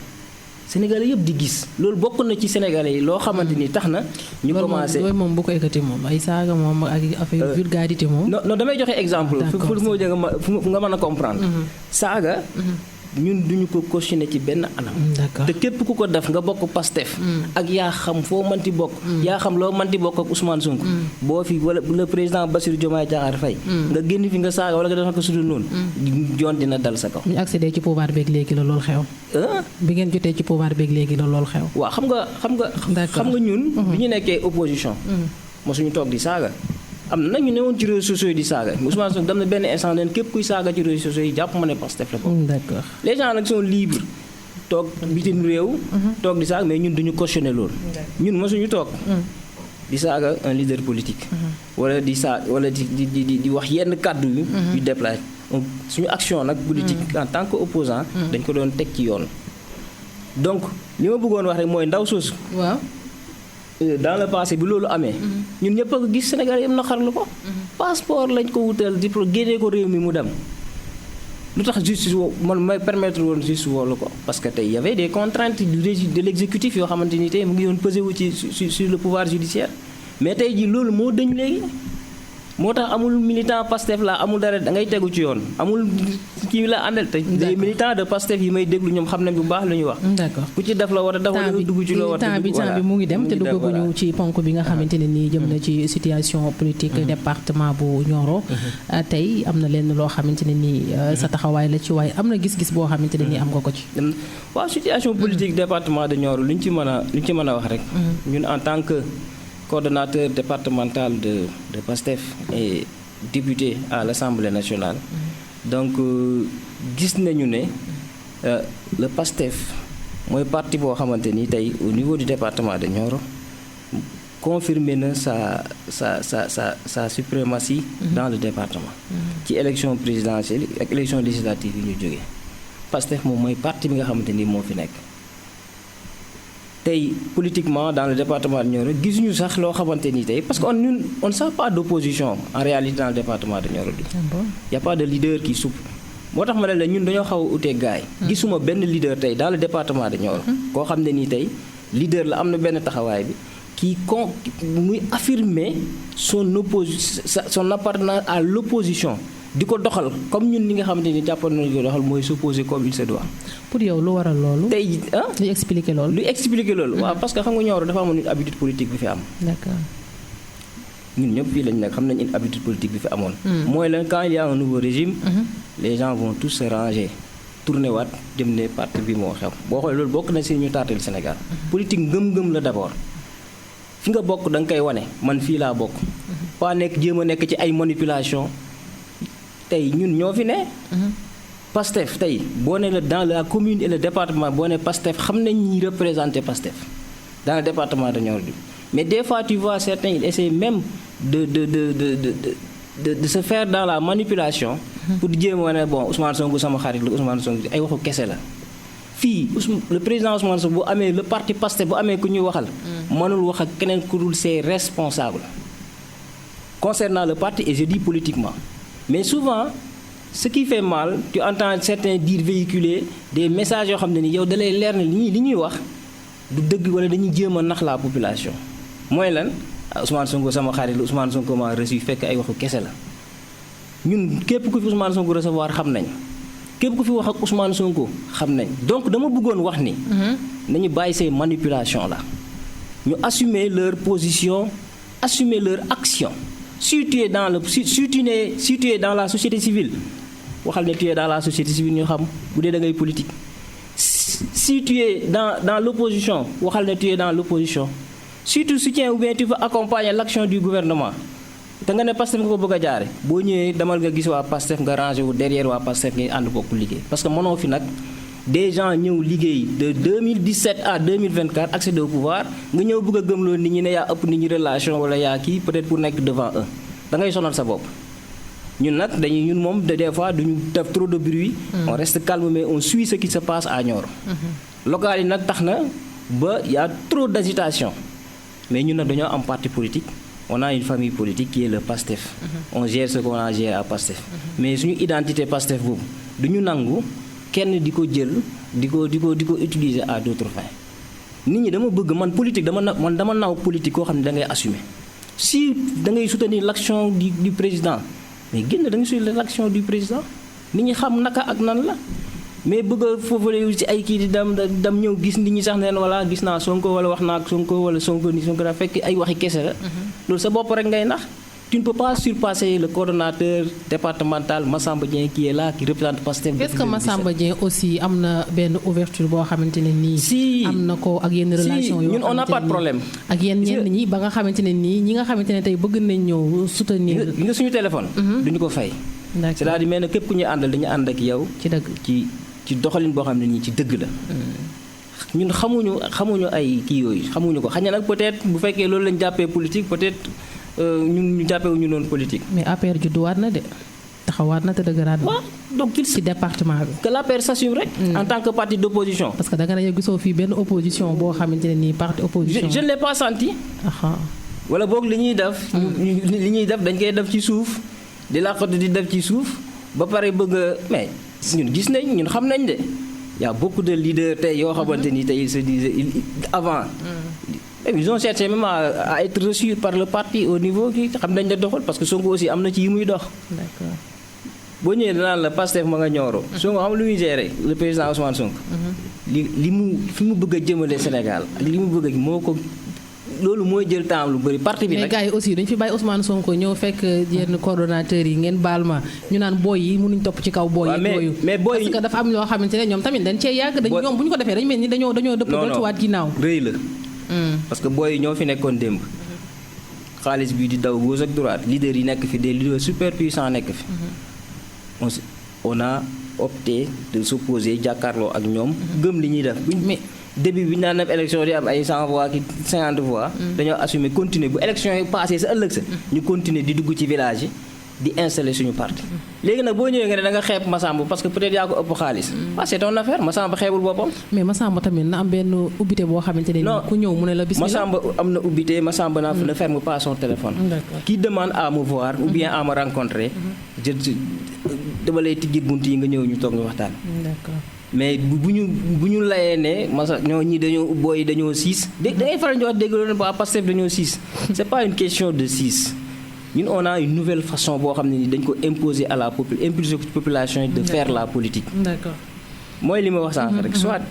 Sénégalais yëpp di gis loolu bokk na ci Sénégalais yi loo xamante ni tax na. ñu commencé loolu moom bu ko ekkati moom ay saaga moom ak affaire vulgarité moom. non damay joxe exemple. pour moo jë nga mën a comprendre. saaga. ñun duñu ko cautionné ci benn anam. te képp ku ko def nga bokk Pastef. ak yaa xam foo mënti bokk. yaa xam loo mënti bokk ak Ousmane Sonko. boo fi wala le président Bassirou Diomaye Diakhar Faye. nga génn fi nga saaga wala nga def ko sudul noonu. joon dina dal sa kaw. ñu accédé ci pouvoir beeg léegi la loolu xew. bi ngeen jotee ci pouvoir beeg léegi la loolu xew. waaw xam nga ñun. bi ñu nekkee opposition. mosuñu toog di saaga. am na ñu newoon ci réseaux sociaux yi di saaga Ousmane Sonko dem na benn instant leen képp kuy saaga ci réseaux sociaux yi jàpp ma ne Pastef la bokk. D'accord. Les gens nag sont libres toog bitim réew. toog di saaga mais ñun duñu cautionné loolu. ñun mosuñu toog. di saaga un leader politique. wala di wax yenn kàddu yu déplacé suñu action nag politique en tant que opposant dañ ko doon teg ci yoon. donc li ma bëggoon wax rek mooy ndaw soosu. waaw. dans le passé bi loolu amee. ñun ñëpp a ko gis Sénégal yëpp naqarlu ko. passeport lañ ko wutal di génnee ko réew mi mu dem. lu tax justice man may permettre woon justice woolu ko parce que tey y avait des contraintes de l'exécutif yoo xamante ni tey mu ngi doon pesé wu ci sur le pouvoir judiciaire mais tey jii loolu moo dëñ léegi. moo tax amul militant Pastef la amul dara da ngay tegu ci yoon amul kii la àndal te des militants de Pastef yi may déglu ñoom xam nañ bu baax lu ñuy wax. d'accord ku ci def la war a def wala dugg ci loo war a dugg temps bi mu ngi dem te duggaguñu ci ponk bi nga xamante ne nii jëm na ci situation politique département bu Nioro. tey am na leen loo xamante ne nii sa taxawaay la ci waaye am na gis-gis boo xamante ne nii am nga ko ci. waaw situation politique département de Nioro lu ñu ci mën a wax rek. ñun en tant que coordonnateur départemental de PASTEF et député à l'Assemblée nationale. Donc gis nañu ne le PASTEF mooy parti boo xamante ni tey au niveau du département de Nioro confirmé na sa suprématie dans le département. ci élection présidentielle ak élection législative yi ñu jógee PASTEF moom mooy parti bi nga xamante ni moo fi nekk. tey politiquement dans le département de Nioro gisuñu sax loo xamante ni tey parce que on ne sent pas d'opposition en réalité dans le département de Nioro. Y a pas de leader qui souffle. moo tax ma ne la ñun dañoo xaw a utee gaay gisuma benn leader tey dans le département de Nioro. koo xam ne nii tey leader la am na benn taxawaay bi muy affirmer son appartenance à l'opposition di ko doxal comme ñun ñi nga xamante ni jàppoon nañu ko doxal mooy s'opposer comme il se doit. pour yow lu waral loolu. tey luy expliquer loolu. waaw parce que xam nga Nioro dafa amoon une habitude politique bi fi am. d'accord. ñun ñëpp fii lañ nekk xam nañ une habitude politique bi fi amoon. mooy lan quand il y a un nouveau régime. les gens vont tous se ranger tourner waat jëm ne parti bi moo xew boo xoolee loolu bokk na si ñu taatal Sénégal. politique ngëm-ngëm la d'abord. fi nga bokk da nga koy wane man fii laa bokk. pas nekk jéem a nekk ci ay manipulation tey ñun ñoo fi ne. PASTEF tey boo ne la dans la commune et le département boo ne PASTEF xam nañ ñi représenté PASTEF dans le département de Nioro bi mais des fois tu vois certains ils essaient même de se faire dans la manipulation pour jéem a ne bon Ousmane Sonko sama xarit la Ousmane Sonko ay waxu kese la fii le président Ousmane Sonko bu amee le parti Pastef bu amee ku ñuy waxal mënul wax ak keneen ku dul ses responsables concernant le parti et je dis politiquement mais souvent ce qui fait mal tu entends certains dire véhiculer des messages yoo xam ne ni yow dalay leer ne li ñuy wax du dëgg wala dañuy jéem a nax la population mooy lan Ousmane Sonko sama xarit la Ousmane Sonko ma reçu fekk ay waxu kese la ñun képp ku fi Ousmane Sonko recevoir xam nañ képp ku fi wax ak Ousmane Sonko xam nañ donc dama bëggoon wax ni nañu bàyyi ces manipulations là ñu assumer leur position assumer leur action si tu es dans la société civile waxal ne tu es dans la société civile ñu xam bu dee da ngay politique si tu es dans l'opposition waxal ne tu es dans l'opposition si tu soutiens ou bien tu veux accompagner l'action du gouvernement te nga ne Pastef nga ko bëgg a jaare boo ñëwee demal nga gis waa Pastef nga rangé wu derrière waa Pastef ngay ànd bokk liggéey parce que mënoo fi nag des gens ñëw liggéey de 2017 à 2024 accéder au pouvoir nga ñëw bëgg a gëmloo nit ñi ne yaa ëpp nit ñi relation wala yaa kii peut-être pour nekk devant eux da ngay sonal sa bopp ñun nag ñun moom des fois duñu def trop de bruit on reste calme mais on suit ce qui se passe à Nioro local yi nag tax na ba y a trop d'agitation mais ñun nag dañoo am parti politique on a une famille politique qui est le PASTEF on gère ce qu'on a géré à PASTEF mais suñu identité PASTEF boobu duñu nangu kenn di ko jël di ko utiliser à d'autres fins nit ñi dama bëgg man politique dama naw politique koo xam ne da ngay assumer si da ngay soutenir l'action du président mais génn da ngay soutenir l'action du président nit ñi xam naka ak nan la mais bëgg a foofale ci ay kii di dem ñëw gis nit ñi sax neen wala gis naa Sonko wala wax naa ak Sonko wala Sonko ni Sonko daa fekk ay waxi kese la loolu sa bopp rek ngay nax tu ne peux pas surpasser le coordonnateur départemental Massamba Dieng qui est là qui représente Pastef. Est-ce que Massamba Dieng aussi am na benn ouverture boo xamante ne nii. si am na ko ak yenn relation yoo ñun on n'a pas de problème. ak yenn ñenn ñi ba nga xamante ne nii ñi nga xamante ne tey bëgg nañ ñëw soutenir. nga suñu téléphone. duñu ko fay. d'accord c'est-à-dire mel ne képp ku ñuy àndal dañu ànd ak yow. ci dëgg ci doxalin boo xam ne nii ci dëgg la. ñun xamuñu ay kii yooyu xamuñu ko xëy na nag peut-être bu fekkee loolu lañ jàppee politique peut-être. ñun ñu jàppewuñu noonu politique. mais APR judduwaat na de taxawaat na te dëgëraat na. waaw donc ci département bi. que l'APR s'assume rek. en tant que parti d'opposition. parce que da nga ne gisoo fii benn opposition boo xamante ne nii parti opposition. je ne l'ai pas senti. wala boog li ñuy def. dañ koy def ci suuf di laqatu di def ci suuf ba pare bëgg a mais ñun gis nañ ñun xam nañ de y a beaucoup de leaders tey yoo xamante ni tey ils se disaient avant. Ils ont cherché même à être reçus par le parti au niveau ki xam nañ la doxal parce que Sonko aussi am na ci yi muy dox. D'accord. boo ñëwee danaan la Pastef ma nga Nioro. Sonko xam lu muy gérer le président Ousmane Sonko. li mu fi mu bëgg a jëmale Sénégal ak li mu bëgg a moo ko loolu mooy jël temps lu bëri parti bi nag. mais gars yi aussi dañu fi bàyyi Ousmane Sonko ñëw fekk yenn coordonnateurs yi ngeen baal ma ñu naan booy yi mënuñ topp ci kaw booy yi. mais booy parce que dafa am loo xamante ne ñoom tamit dañ cee yàgg. ñoom bu ñu ko defee dañu mel ni dañoo dëpp dootuwaat ginnaaw. rëy la. parce que booy ñoo fi nekkoon démb xaalis bi di daw gauche ak droite leaders yi nekk fi des leaders super puissants nekk fi on a opté de s'opposer jàkkaarloo ak ñoom gëm li ñuy def mais début bi ñu naan def élection di am ay 100 voix ki 50 voix dañoo assumer continuer bu élection yi passé sa ëllëg sa ñu continuer di dugg ci village yi di installer suñu parti léegi nag boo ñëwee nga ne da nga xeeb Massamba parce que peut-être yaa ko ëpp xaalis c'est ton affaire Massamba xeebul boppam mais Massamba tamit na am benn ubbite boo xamante ne ku ñëw mu ne la bismillah. Massamba am na ubbite Massamba ne ferme pas son téléphone. Qui demande à me voir ou bien à me rencontrer dama lay tijjit bunt yi nga ñëw ñu toog ñu waxtaan. D'accord. mais bu ñu layee ne masa ñoo ñi dañoo booy dañoo siis da ngay faral di wax dégg loolu ba Pastef dañoo siis c'est pas une question de siis ñun on a une nouvelle façon boo xam ne ni dañ ko imposer à la population yi de faire la politique. D'accord. mooy li ma wax sànq rek soit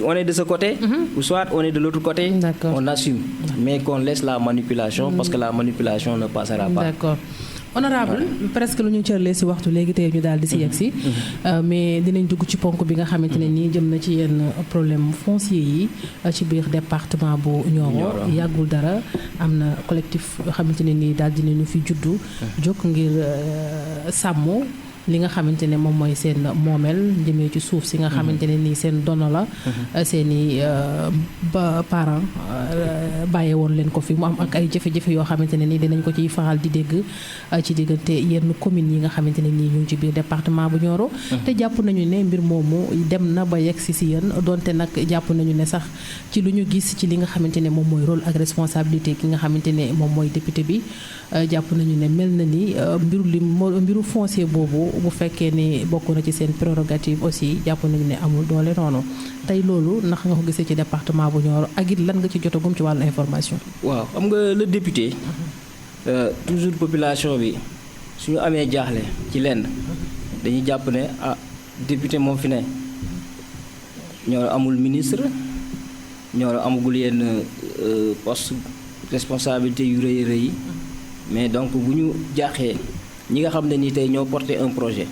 on est de ce côté ou soit on est de l'autre côté. D'accord. On assume mais qu'on laisse la manipulation parce que la manipulation ne passera pas. D'accord. Honorable presque lu ñu cërlee ci waxtu léegi tey ñu daal di ci yegg si mais dinañ dugg ci ponk bi nga xamante ne nii jëm na ci yenn problème foncier yi ci biir département bu Nioro yàggul dara am na collectif yoo xamante ne nii daal dinañu fi juddu jóg ngir sàmm li nga xamante ne moom mooy seen moomeel jëmee ci suuf si nga xamante ne nii seen dono la seen i parents bàyyee woon leen ko fi mu am ak ay jafe-jafe yoo xamante ne nii dinañ ko ciy faral di dégg ci diggante yenn communes yi nga xamante ne nii ñu ngi ci biir département bu Nioro te jàpp nañu ne mbir moomu dem na ba yegg si yéen donte nag jàpp nañu ne sax ci lu ñu gis ci li nga xamante ne moom mooy rôle ak responsabilité ki nga xamante ne moom mooy député bi jàpp nañu ne mel na ni mbiru foncier boobu bu fekkee ne bokk na ci seen prérogative aussi jàpp nañu ne amul doole noonu tey loolu ndax nga ko gisee ci département bu Nioro ak it lan nga ci jotagum ci wàllu information. waaw xam nga le député toujours population bi suñu amee jaaxle ci lenn dañuy jàpp ne député moom fi ne Nioro amul ministre Nioro amagul yenn poste responsabilité yu rëy rëy mais donc bu ñu jaaxee ñi nga xam ne ni tey ñoo porté un projet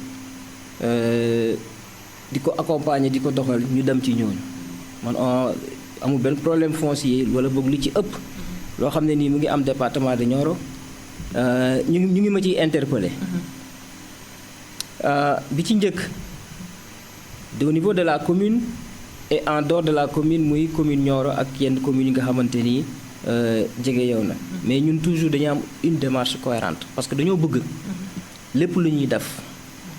di ko accompagner di ko doxal ñu dem ci ñooñu man amul benn problème foncier wala boog li ci ëpp loo xam ne nii mu ngi am département de Nioro ñu ngi ma ciy interpellé bi ci njëkk au niveau de la commune et en dehors de la commune muy commune Nioro ak yenn communes yi nga xamante ni jege yow na mais ñun toujours dañu am une démarche cohérente parce que dañoo bëgg lépp lu ñuy def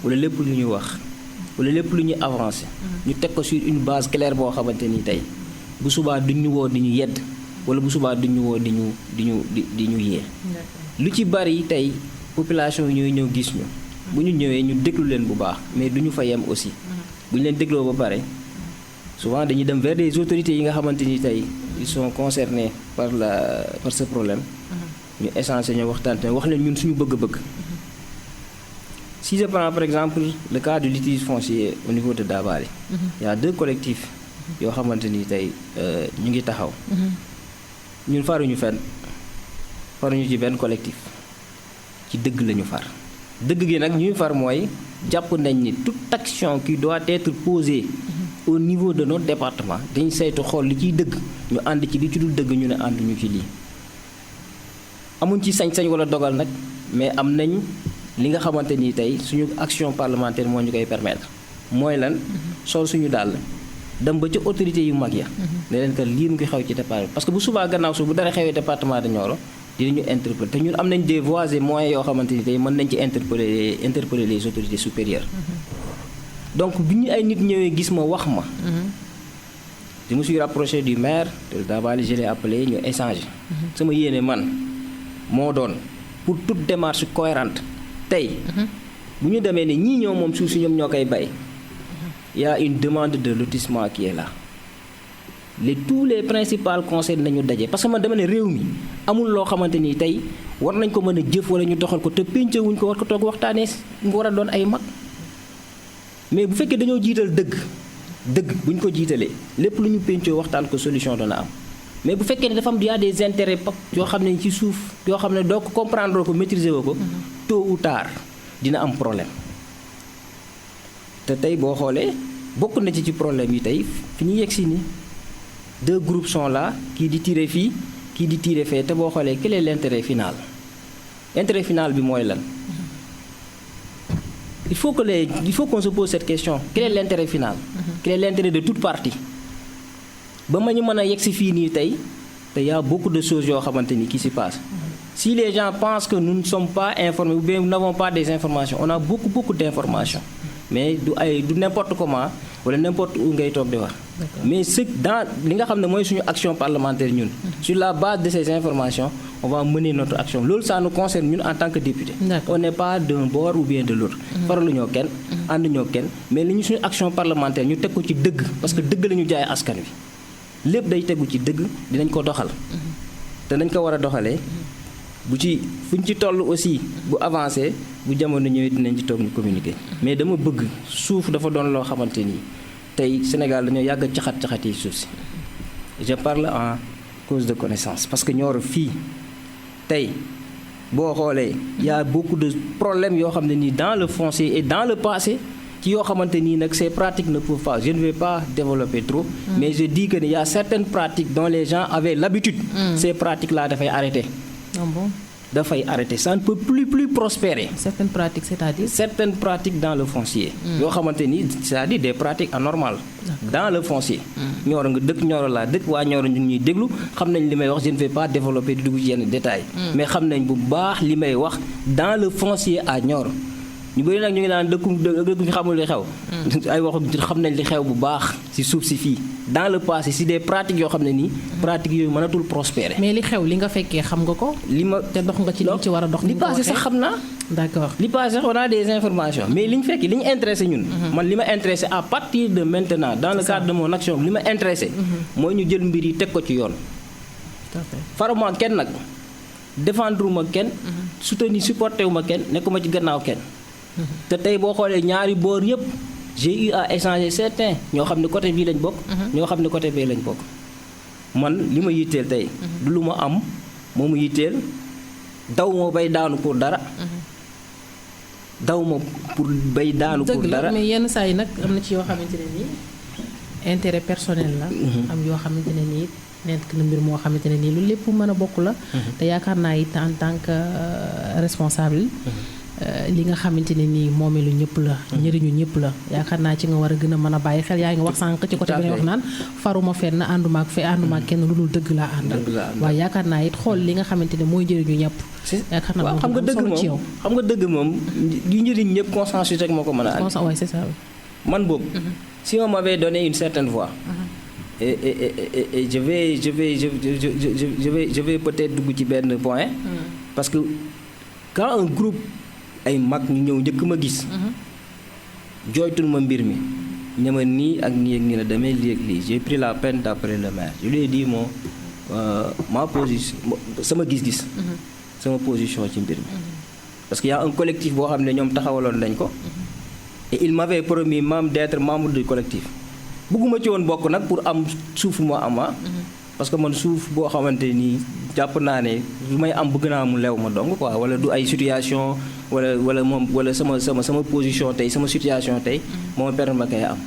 wala lépp lu ñuy wax wala lépp lu ñuy avancer ñu teg ko sur une base claire boo xamante ni tey bu subaa duñ ñu woo di ñu yedd wala bu subaa duñ ñu woo di ñu yee lu ci bari tey population yi ñooy ñëw gis ñu bu ñu ñëwee ñu déglu leen bu baax mais du ñu fa yem aussi bu ñu leen dégloo ba pare souvent dañuy dem vers des autorités yi nga xamante ni tey ils sont concernés par ce problème ñu échanger ñu waxtaan wax leen ñun suñu bëgg-bëgg si je prends par exemple le cas du litige foncier au niveau de Dabali il y a 2 collectifs yoo xamante ni tey ñu ngi taxaw ñun faruñu ci benn collectif ci dëgg lañu far dëgg gi nag ñuy far mooy jàpp nañ ni toute action qui doit être posée au niveau de notre département dañu saytu xool li ciy dëgg ñu ànd ci li ci dul dëgg ñu ne ànduñu ci lii amuñ ci sañ-sañ wala dogal nag mais am nañ li nga xamante ni tey suñu action parlementaire moo ñu koy permettre mooy lan sol suñu dàll dem ba ci autorité yu mag ya ne leen que lii mu ngi xew ci département parce que bu subaa gannaaw su bu dara xewee département de Nioro dinañu interpeller te ñun am nañ des voies et moyens yoo xamante ni tey mën nañ ci interpeller les autorités supérieures donc bi ñu ay nit ñëwee gis ma wax ma je me suis rapproché du maire de Dabali je l'ai appelé ñu échanger sama yéene man moo doon pour toute démarche cohérente tey bu ñu demee ne ñii ñoo moom suuf si ñoom ñoo koy bay il y a une demande de lotissement qui est là tous les principaux conseils nañu daje parce que man dama ne réew mi amul loo xamante ni tey war nañ ko mën a jëf wala ñu doxal ko te péncewuñ ko war ko toog waxtaanee nga war a doon ay mag mais bu fekkee dañoo jiital dëgg bu ñu ko jiitalee lépp lu ñu péncoo waxtaan ko solution dana am mais bu fekkee ne dafa am y a des intérêts yoo xam ne ci suuf yoo xam ne doo ko comprendre ko maîtriser woo ko tôt ou tard dina am problème te tey boo xoolee bokk na ci problème yi tey fi ñu yegg si ni 2 groupes sont là kii di tirer fii kii di tirer fee te boo xoolee quel est l'intérêt final bi mooy lan il faut qu'on se pose cette question quel est l'intérêt final quel est l'intérêt de toute partie ba ma ñu mën a yegg si fii nii tey te y a beaucoup de choses yoo xamante ni qui s'y passe si les gens pensent que nous ne sommes pas informés ou bien nous n'avons pas des informations on a beaucoup d'informations mais du n'importe comment wala n'importe où ngay toog di wax mais ce dans li nga xam ne mooy suñu action parlementaire ñun sur la base de ces informations on va mener notre action loolu ça nous concerne ñun en tant que député on n'est pas d'un bord ou bien de l'autre faraluñoo kenn ànduñoo kenn mais li ñu suñu action parlementaire ñu teg ko ci dëgg parce que dëgg la ñu jaay askan wi lépp day tegu ci dëgg dinañ ko doxal te nañ ko war a doxalee fuñ ci toll aussi bu avancé bu jamono ñëwee dinañ ci toog ñu communiquer mais dama bëgg suuf dafa doon loo xamante ni tey Sénégal dañoo yàgg caxat yi suuf si je parle en cause de connaissance parce que Nioro fii tey boo xoolee y a beaucoup de problèmes yoo xam ne nii dans le foncier et dans le passé ci yoo xamante nii nag ces pratiques ne peuvent pas je ne vais pas développer trop mais je dis que y a certaines pratiques dont les gens avaient l'habitude ces pratiques là dafay arrêter. Ah bon? dafay arrêter, ça ne peut plus prospérer. Certaines pratiques, c'est-à-dire certaines pratiques dans le foncier. yoo xamante ni c'est-à-dire des pratiques anormales. dans le foncier. Nioro nga dëkk Nioro laa dëkk waa Nioro ñu ngi ñuy déglu xam nañ li may wax je ne vais pas développer di dugg ci yenn détails. mais xam nañ bu baax li may wax dans le foncier à Nioro. ñu bëri nag ñu ngi naan dëkku ñu xamul li xew. ay waxu xam nañ li xew bu baax ci suuf si fii dans le passé si des pratiques yoo xam ne nii. pratiques yooyu mënatul prospérer. mais li xew li nga fekkee xam nga ko. li ma te dox nga ci li ci war a dox. li passé sax xam naa. d'accord li passé sax on a des informations mais li ñu fekk li ñu intéressé ñun. man li ma intéressé à partir de maintenant dans le cadre de mon action li ma intéressé. mooy ñu jël mbir yi teg ko ci yoon. tout à fait faruma kenn nag défendre ma kenn. soutenir supporter wu ma kenn nekkuma ci gannaaw kenn. te tey boo xoolee ñaari boor yëpp j'ai eu à échanger certains ñoo xam ne côté bii lañ bokk. ñoo xam ne côté bee lañ bokk. man li ma yitteel tey. du lu ma am moo mu yitteel daw moo bay daanu pour dara. daw ma pour bay daanu pour dara. mais yenn saa yi nag am na ci yoo xamante ne nii intérêt personnel la. am yoo xamante ne nii nekk na mbir moo xamante ne nii lu lépp mën a bokk la. te yaakaar naa it en tant que responsable. li nga xamante ne nii moomeelu ñëpp la. njëriñu ñëpp la yaakaar naa ci nga war a gën a mën a bàyyi xel yaa ngi wax sànq ci côté bi nga wax naan faruma fenn ànduma ak kenn lu dul dëgg laa àndal. waaye yaakaar naa it xool li nga xamante ne mooy njëriñu ñëpp. yaakaar naa xam nga dëgg moom xam nga dëgg moom yu njëriñ ñëpp consensus rek moo ko mën a ànd. waaw c'est ça. man boobu. si on m'avait donné une certaine voie. et je vais peut-être dugg ci benn point. parce que quand un groupe ay mag ñu ñëw njëkk ma gis. jooytul ma mbir mi. ne ma nii ak nii ak nii la demee lii ak lii j'ai pris la peine d'appeler le maire je lui ai dit ma position sama gis-gis. sama position ci mbir mi. parce que y a un collectif boo xam ne ñoom taxawaloon nañ ko. et il m'avait promis même d'être membre du collectif. bëgguma ci woon bokk nag pour am suuf moo ama parce que man suuf boo xamante nii jàpp naa ne lu may am bëgg naa mu lew ma dong quoi wala du ay situation wala moom wala sama position tey sama situation tey moo ma permettre ma koy am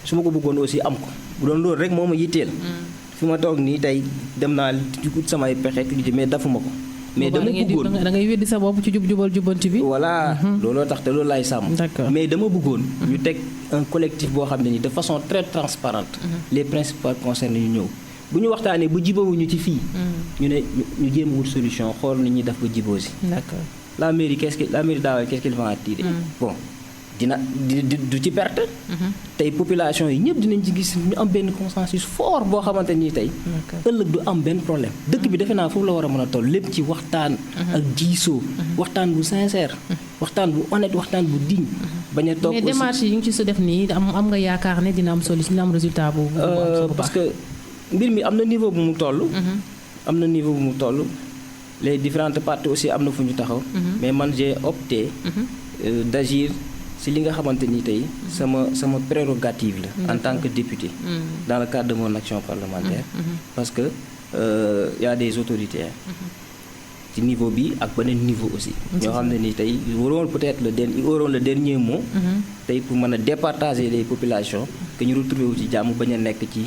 su ma ko bëggoon aussi am ko bu doon loolu rek moo ma yitteel fi ma toog nii tey dem naa jukut samay pexe mais dafuma ko mais dama bëggoon da ngay weddi sa bopp ci jubal jubanti bi. voilà looloo tax te loolu laay sàmm. mais dama bëggoon. ñu teg un collectif boo xam ne ni de façon très transparente. les principaux concernés ñu ñëw. bu ñu waxtaanee bu jibawuñu ci fii. ñu ne ñu jéem wut solution xool ni ñuy def ba jiboo si. d'accord la mairie Daawel qu'est-ce qu'il va en tirer. bon du ci perte. tey population yi ñëpp dinañ ci gis ñu am benn consensus fort boo xamante ni tey. ëllëg du am benn problème. dëkk bi defe naa foofu la war a mën a toll lépp ci waxtaan. ak diisoo. waxtaan bu sincère. waxtaan bu honnête waxtaan bu digne. bañ a toog aussi mais démarche yi ñu ci su def nii am nga yaakaar ne dina am solution dina am résultat bu parce que mbir mi am na niveau bu mu toll. am na niveau bu mu toll. les différentes parties aussi am na fu ñu taxaw. mais man j'ai opté d'agir si li nga xamante ni tey sama prérogative la en tant que député dans le cadre de mon action parlementaire parce que y a des autorités ci niveau bi ak beneen niveau aussi ñoo xam ne ni tey ils auront peut-être le dernier mot tey pour mën a départager les populations que ñu retrouver wu ci jàmm bañ a nekk ci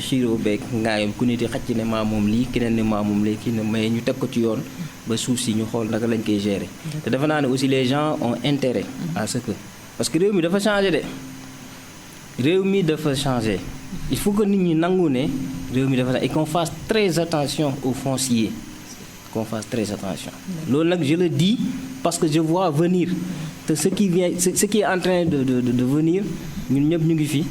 xiiroo beeg ngaayam ku ne di xacc ne maa moom lii keneen ne maa moom lii kii ne mais ñu teg ko ci yoon ba suuf si ñu xool naka lañ koy gérer te dafa naa ne aussi les gens ont intérêt à ce que parce que réew mi dafa changé de réew mi dafa changé il faut que nit ñi nangu ne réew mi dafa changé et qu'on fasse très attention aux fonciers qu'on fasse très attention loolu nag je le dis parce que je vois venir te ce qui est en train de venir ñun ñëpp ñu ngi fi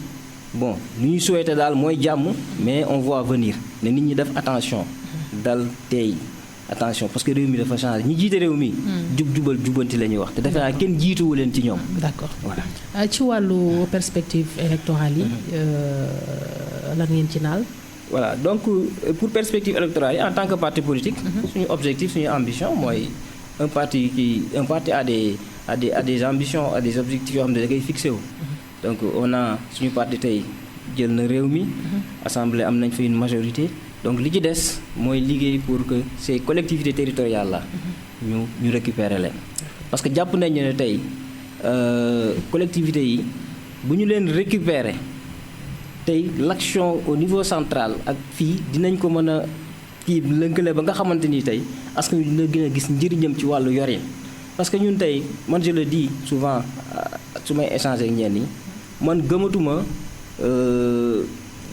bon lu ñuy souhaité daal mooy jàmm mais on voit venir ne nit ñi def attention dal tey attention parce que réew mi dafa changé ñi jiite réew mi jubal jubanti la ñuy wax te defe naa kenn jiituwu leen ci ñoom d'accord voilà ci wàllu perspective électorale yi lan ngeen ci naal voilà donc pour perspective électorale yi en tant que parti politique suñu objectif suñu ambition mooy un parti a des ambitions a des objectifs yoo xam ne da koy fixé wu donc on a suñu parti tey jël na réew mi assemblée am nañ fa une majorité donc li ci des mooy liggéey pour que ces collectivités territoriales là ñu récupérer leen parce que jàpp nañu ne tey collectivités yi bu ñu leen récupérer tey l'action au niveau central ak fii dinañ ko mën a kii lënkale ba nga xamante ni tey askan wi dina gën a gis njëriñam ci wàllu yorin parce que ñun tey man je le dis souvent su may échanger ak ñenn ñi man gëmatuma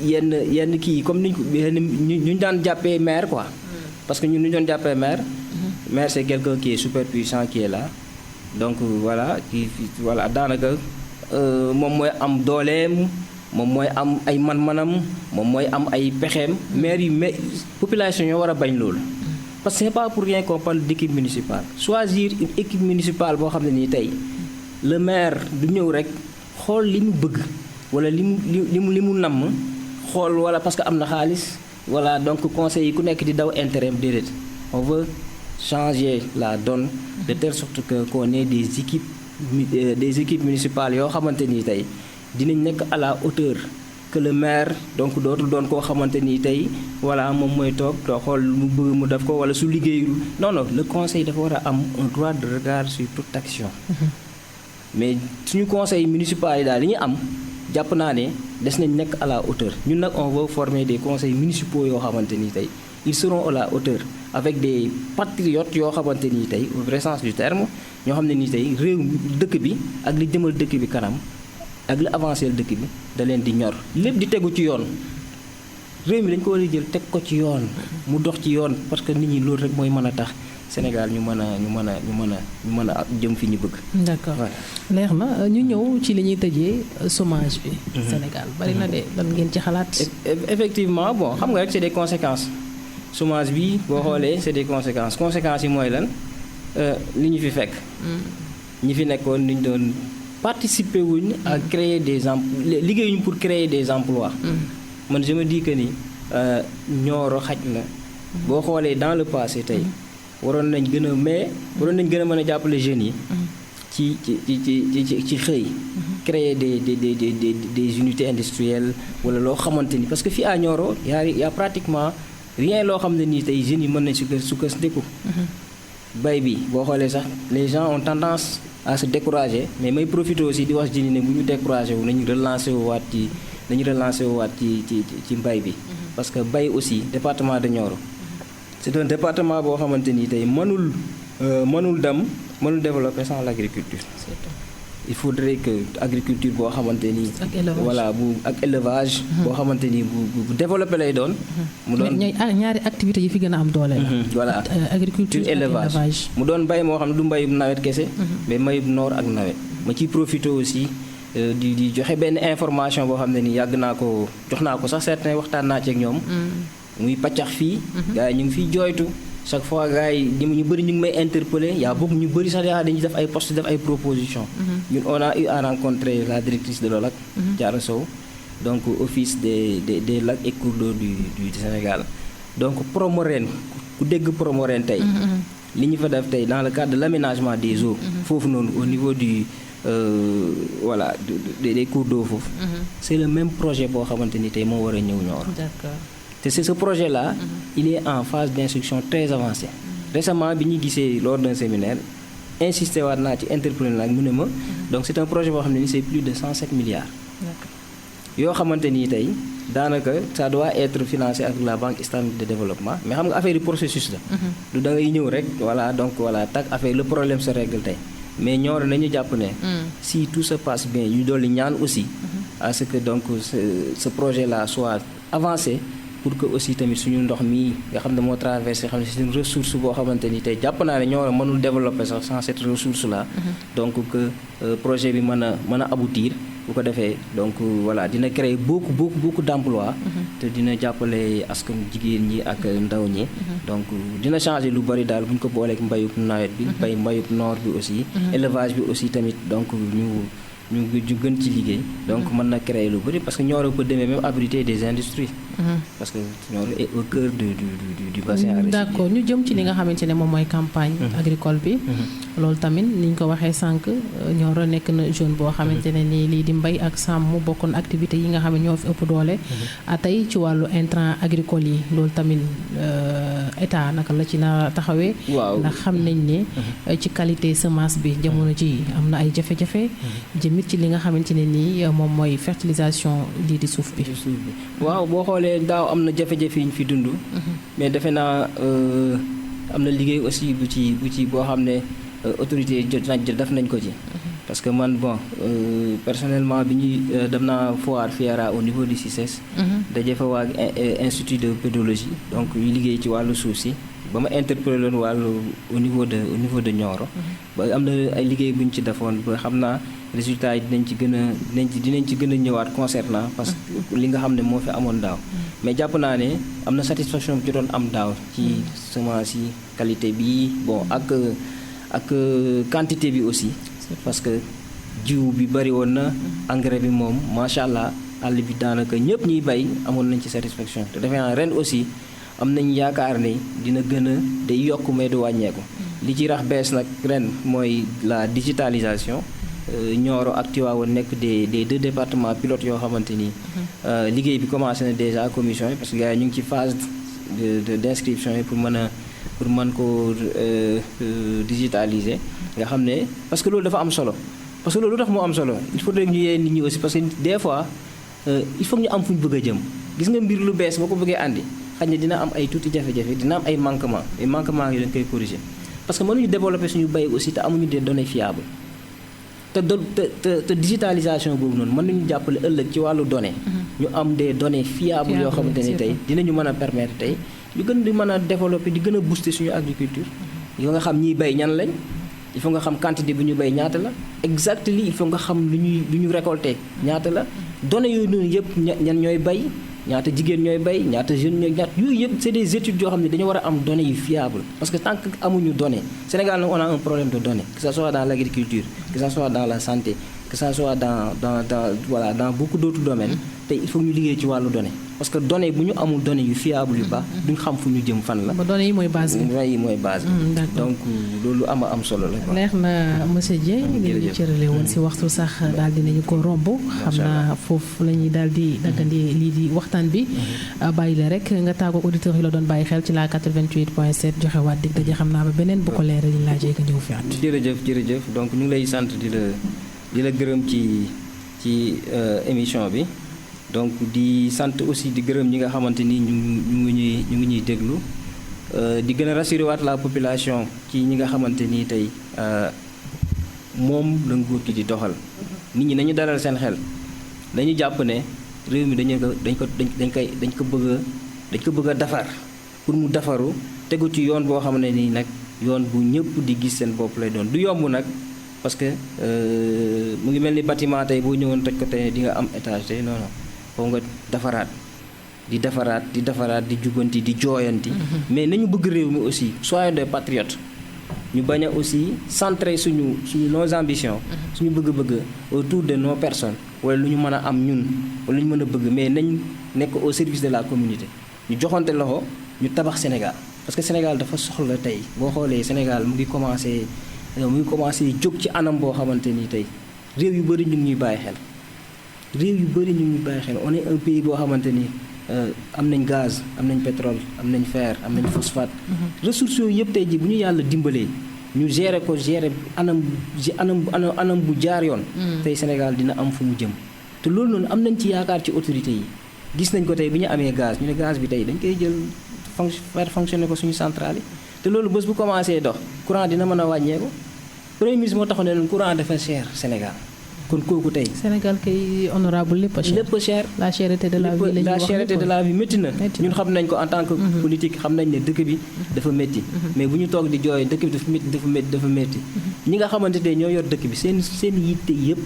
yenn kii comme ñu daan jàppee maire quoi parce que ñun ñu doon jàppee maire c'est quelqu'un qui est super puissant qui est là donc voilà voilà daanaka moom mooy am dooleem moom mooy am ay man-manam moom mooy am ay pexeem maire yi mais population ñoo war a bañ loolu parce que c'est pas pour rien qu'on parle d'équipe municipale choisir une équipe municipale boo xam ne nii tey le maire du ñëw rek xool li mu bëgg wala li mu namm xool wala parce que am na xaalis voilà donc conseil yi ku nekk di daw intérêt am déedéet on veut changer la donne de telle sorte que qu'on ait des équipes municipales yoo xamante ni tey dinañ nekk à la hauteur que le maire donc dootul doon koo xamante ni tey voilà moom mooy toog doo xool mu bëgg mu def ko wala su liggéeyul non le conseil dafa war a am un droit de regard sur toute action mais suñu conseil municipal yi daal li ñu am jàpp naa ne des nañ nekk à la hauteur ñun nag on veut former des conseils municipaux yoo xamante ni tey ils seront à la hauteur avec des patriotes yoo xamante ni tey au vrai sens du terme ñoo xam ne ni tey réew dëkk bi ak li jëmal dëkk bi kanam ak li avancé dëkk bi da leen di ñor lépp di tegu ci yoon réew mi dañ ko war a jël teg ko ci yoon mu dox ci yoon parce que nit ñi loolu rek mooy mën a tax Sénégal ñu mën a jëm fi ñu bëgg. D'accord leer na ñu ñëw ci li ñuy tëjee chômage bi. Sénégal bari na de lan ngeen ci xalaat. effectivement bon xam nga rek c'est des conséquences chômage bi boo xoolee c'est des conséquences yi mooy lan li ñu fi fekk. ñi fi nekkoon ni ñu doon participer wuñ à créer des emplois liggéeyuñ pour créer des emplois. man je me dis que ni Nioro xaj na boo xoolee dans le passé tey. waroon nañ gën a mën a jàppale jeunes yi ci xëy créer des unités industrielles wala loo xamante ni parce que fii à Nioro y a pratiquement rien loo xam ne nii tey jeunes yi mën nañ sukkandiku bay bi boo xoolee sax les gens ont tendance à se décourager mais may profiter aussi di wax jeunes yi ne bu ñu décourager wu nañu relancer wu waat ci mbay bi parce que bay aussi département de Nioro c'est un département boo xamante ni tey mënul développer sans l'agriculture. Il faudrait que agriculture boo xamante ni. voilà ak élevage. boo xamante ni bu développé lay doon. mu doon ñaari activités yi fi gën a am doole la. voilà agriculture ak élevage. mu doon mbay moo xam ne du mbayub nawet kese. mais mbayub noor ak nawet. ma ciy profité aussi di joxe benn information boo xam ne ni yàgg naa ko jox naa ko sax certains waxtaan naa ci ak ñoom. muy pàccax fii. gars yi ñu ngi fiy jooytu chaque fois gars yi ñu bëri ñu ngi may interpeller yaa boobu ñu bëri sax dañuy def ay postes def ay propositions. ñun on a eu à rencontrer la directrice de l'OLAC. Diarra Sow donc office des lacs et cours d'eau du Sénégal donc Promorène ku dégg Promorène tey. li ñu fa def tey dans le cadre de l'aménagement des eaux. foofu noonu au niveau du voilà des cours d'eau foofu. c'est le même projet boo xamante ni tey moo war a ñëw Nioro. D'accord. te c'est ce projet-là il est en phase d'instruction très avancée. Récemment bi ñu gisee lors d'un séminaire insisté waat naa ci entrepreneur nag mu ne ma donc c'est un projet boo xam ne ni c'est plus de 107 milliards. yoo xamante ni tey daanaka ça doit être financé avec la Banque islamique de développement mais xam nga affaire yi processus la. du da ngay ñëw rek voilà donc voilà tak affaire le problème se règle tey mais Nioro nañu jàpp ne. si tout se passe bien ñu dolli ñaan aussi. à ce que donc ce projet-là soit avancé. pour que aussi tamit suñu ndox mi nga xam ne moo traversé xam ne c'est une ressource boo xamante ni tey jàpp naa ne Nioro mënul développer sax sans cette ressource là. donc que projet bi mën a aboutir bu ko defee donc voilà dina créer beaucoup d'emplois. te dina jàppale askan jigéen ñi ak ndaw ñi. donc dina changer lu bari daal bu ñu ko booleeg mbayub nawet bi. mbayub noor bi aussi. élevage bi aussi tamit donc ñu gën ci liggéey. donc mën na créer lu bari parce que Nioro peut demee même abriter des industries. parce que Nioro est au cœur du bassin arachidier. d'accord ñu jëm ci li nga xamante ne moom mooy campagne agricole bi. loolu tamit ni ñu ko waxee sànq Nioro nekk na zone boo xamante ne nii lii di mbay ak sàmm bokkoon activités yi nga xam ne ñoo fi ëpp doole. tey ci wàllu intrant agricole yi loolu tamit état naka la ci na taxawee. waaw ndax xam nañ ne. ci qualité semence bi jamono ji am na ay jafe-jafe. jëmit ci li nga xamante ne nii moom mooy fertilisation lii di suuf bi. waaw boo xoolee xoolee daaw am na jafe-jafe yi ñu fi dund. mais defe naa am na liggéey aussi bu ci boo xam ne autorité yi def nañ ko ci. parce que man bon personnellement bi ñuy dem naa foire FIERA au niveau du CICES. daje fa waa institut de pédologie donc ñu liggéey ci wàllu suuf si ba ma interpellé loon wàllu au niveau de Nioro. ba am na ay liggéey bu ñu ci defoon ba xam naa résultat yi dinañ ci gën a ñëwaat concernant parce que li nga xam ne moo fi amoon daaw. mais jàpp naa ne am na satisfaction bi ci doon am daaw ci semence yi qualité bi bon ak quantité bi aussi. parce que jiw bi bari woon na engrais bi moom macha allah àll bi daanaka ñëpp ñuy bay amoon nañ ci satisfaction te defe naa ren aussi am nañ yaakaar ne dina gën a day yokk mais du wàññeeku. li ci rax bees nag ren mooy la digitalisation. Nioro ak Tivaouane nekk des 2 départements pilotes yoo xamante ni. liggéey bi commencé na déjà commission yi parce que gars yi ñu ngi ci phase d'inscription yi pour mën ko digitaliser. nga xam ne parce que loolu dafa am solo parce que loolu lu tax moo am solo il faut que ñu yee nit ñi aussi parce que des fois il faut ñu am fu ñu bëgg a jëm gis nga mbir lu bees boo ko bëggee àndi xëy na dina am ay tuuti jafe-jafe dina am ay manquements yi dañ koy corriger parce que mënuñu développer suñu bay aussi te amuñu des données fiables te digitalisation boobu noonu mën nañu jàppale ëllëg ci wàllu données. ñu am des données fiables yoo xamante ne tey dinañu mën a permettre tey ñu gën di mën a développer di gën a booster suñu agriculture yoo nga xam ñiy bay ñan lañ. il faut nga xam quantité bi ñu bay ñaata la exactement il faut nga xam lu ñu récolter ñaata la données yooyu noonu yëpp ñan ñooy bay ñaata jigéen ñooy bay ñaata jeunes ñooy yooyu yëpp c'est des études yoo xam ne dañu war a am données yu fiables parce que tant que amuñu données Sénégal nag on a un problème de données que ça soit dans l'agriculture que ça soit dans la santé que ça soit dans beaucoup d'autres domaines tey il faut ñu liggéey ci wàllu données parce que données bu ñu amul données yu fiable yu baax duñ xam fu ñu jëm fan la. ba données yi mooy base bi. données yi mooy base bi. donc loolu am solo la. leer na monsieur Dieng. jërëjëf li ñu cërale woon si waxtu sax daal dinañu ko romb. xam naa foofu la ñuy daal di daggandi lii di waxtaan bi. bàyyi la rek nga tàggoo auditeurs yi la doon bàyyi xel ci la 88.7 joxe waat dig daje xam naa ba beneen bu ko leeral li ñu laajee nga ñëw fi at. jërëjëf donc ñu ngi lay sant di la gërëm ci émission bi. donc di sant aussi di gërëm ñi nga xamante ni ñu ngi ñuy déglu di gën a rassurer waat la population ci ñi nga xamante ni tey moom la nguur gi di doxal nit ñi nañu dalal seen xel dañu jàpp ne réew mi dañ ko bëgg a defar pour mu defaru tegu ci yoon boo xam ne nii nag yoon bu ñëpp di gis seen bopp lay doon du yomb nag parce que mu ngi mel ni bâtiment tey boo ñëwoon toj ko tey di nga am étage tey non foo nga defaraat di jubanti di jooyanti mais nañu bëgg réew mi aussi soyons des patriotes ñu bañ a aussi centrer suñu nos ambitions suñu bëgg-bëgg autour de nos personnes wala lu ñu mën a am ñun wala lu ñu mën a bëgg mais nañ nekk au service de la communauté ñu joxante loxo ñu tabax Sénégal parce que Sénégal dafa soxla tey boo xoolee Sénégal mu ngi commencé jóg ci anam boo xamante ni tey réew yu bëri ñu ngi ñuy bàyyi xel on est un pays boo xamante ni am nañ gaz am nañ pétrole am nañ fer am nañ phosphate ressources yooyu yëpp tey ji bu ñu yàlla dimbalee ñu gérer anam bu jaar yoon tey Sénégal dina am fu mu jëm te loolu noonu am nañ ci yaakaar ci autorités yi gis nañ ko tey bi ñu amee gaz ñu ne gaz bi tey dañ koy jël faire fonctionner ko suñu centrale yi te loolu bés bu commencé dox courant dina mën a wàññeeku premier ministre moo taxoon ne leen courant dafa cher Sénégal kon kooku tey. Sénégal kay honorable lépp cher. la cherté de la vie la cherté de la vie métti na. ñun xam nañ ko en tant que politique xam nañ ne dëkk bi dafa métti. mais bu ñu toog di jooy dëkk bi dafa métti. ñi nga xamante ne ñoo yor dëkk bi seen yitte yëpp.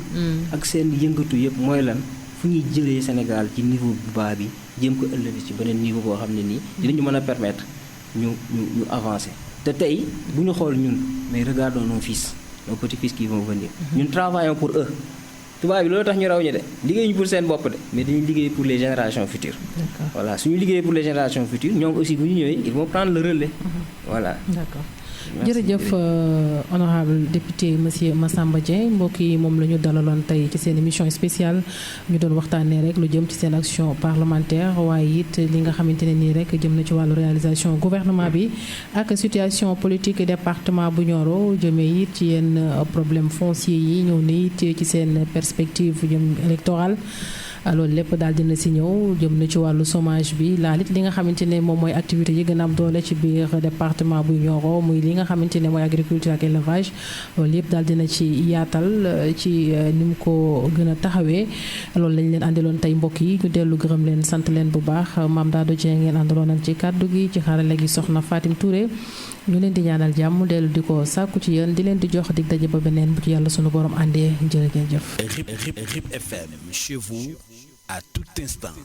ak seen yëngatu yëpp mooy lan fu ñuy jëlee Sénégal ci niveau bu baax bi jéem ko ëllëg ci beneen niveau boo xam ne nii. dinañu mën a permettre ñu avancer. te tey bu ñu xool ñun mais regardons nos fils. nos petits-fils qui vont venir. ñun travaillons pour eux. tubaab bi loolu tax ñu raw ñu de liggéeyuñu pour seen bopp de mais dañuy liggéey pour les générations futures. Voilà suñu liggéey pour les générations futures ñoom aussi bu ñu ñëwee ils vont prendre le relais. Voilà. D'accord. jërëjëf honorable député monsieur Massamba Dieng mbokk yi moom la ñu dalaloon tey ci seen émission spéciale ñu doon waxtaanee rek lu jëm ci seen action parlementaire waaye it li nga xamante ne nii rek jëm na ci wàllu réalisation gouvernement bi ak situation politique département bu Nioro jëmee it ci yenn problème foncier yi ñëw na it ci seen perspective jëm électorale loolu lépp daal dina si ñëw jëm na ci wàllu chômage bi laalit li nga xamante ne moom mooy activité yi gën a am doole ci biir département bu Nioro muy li nga xamante ne mooy agriculture ak élevage loolu yëpp daal dina ci yaatal ci ni mu ko gën a taxawee loolu lañ leen àndiloon tey mbokk yi ñu dellu gërëm leen sant leen bu baax Mame Dado Dieng ngeen àndaloon ak ci kàddu gi ci xarale gi soxna Fatim Touré ñu leen di ñaanal jàmm dellu di ko sàkku ci yéen di leen di jox dig daje ba beneen bu ci yàlla sunu borom àndee jërë ngeen jëf. RIP FM chez vous à tout instant.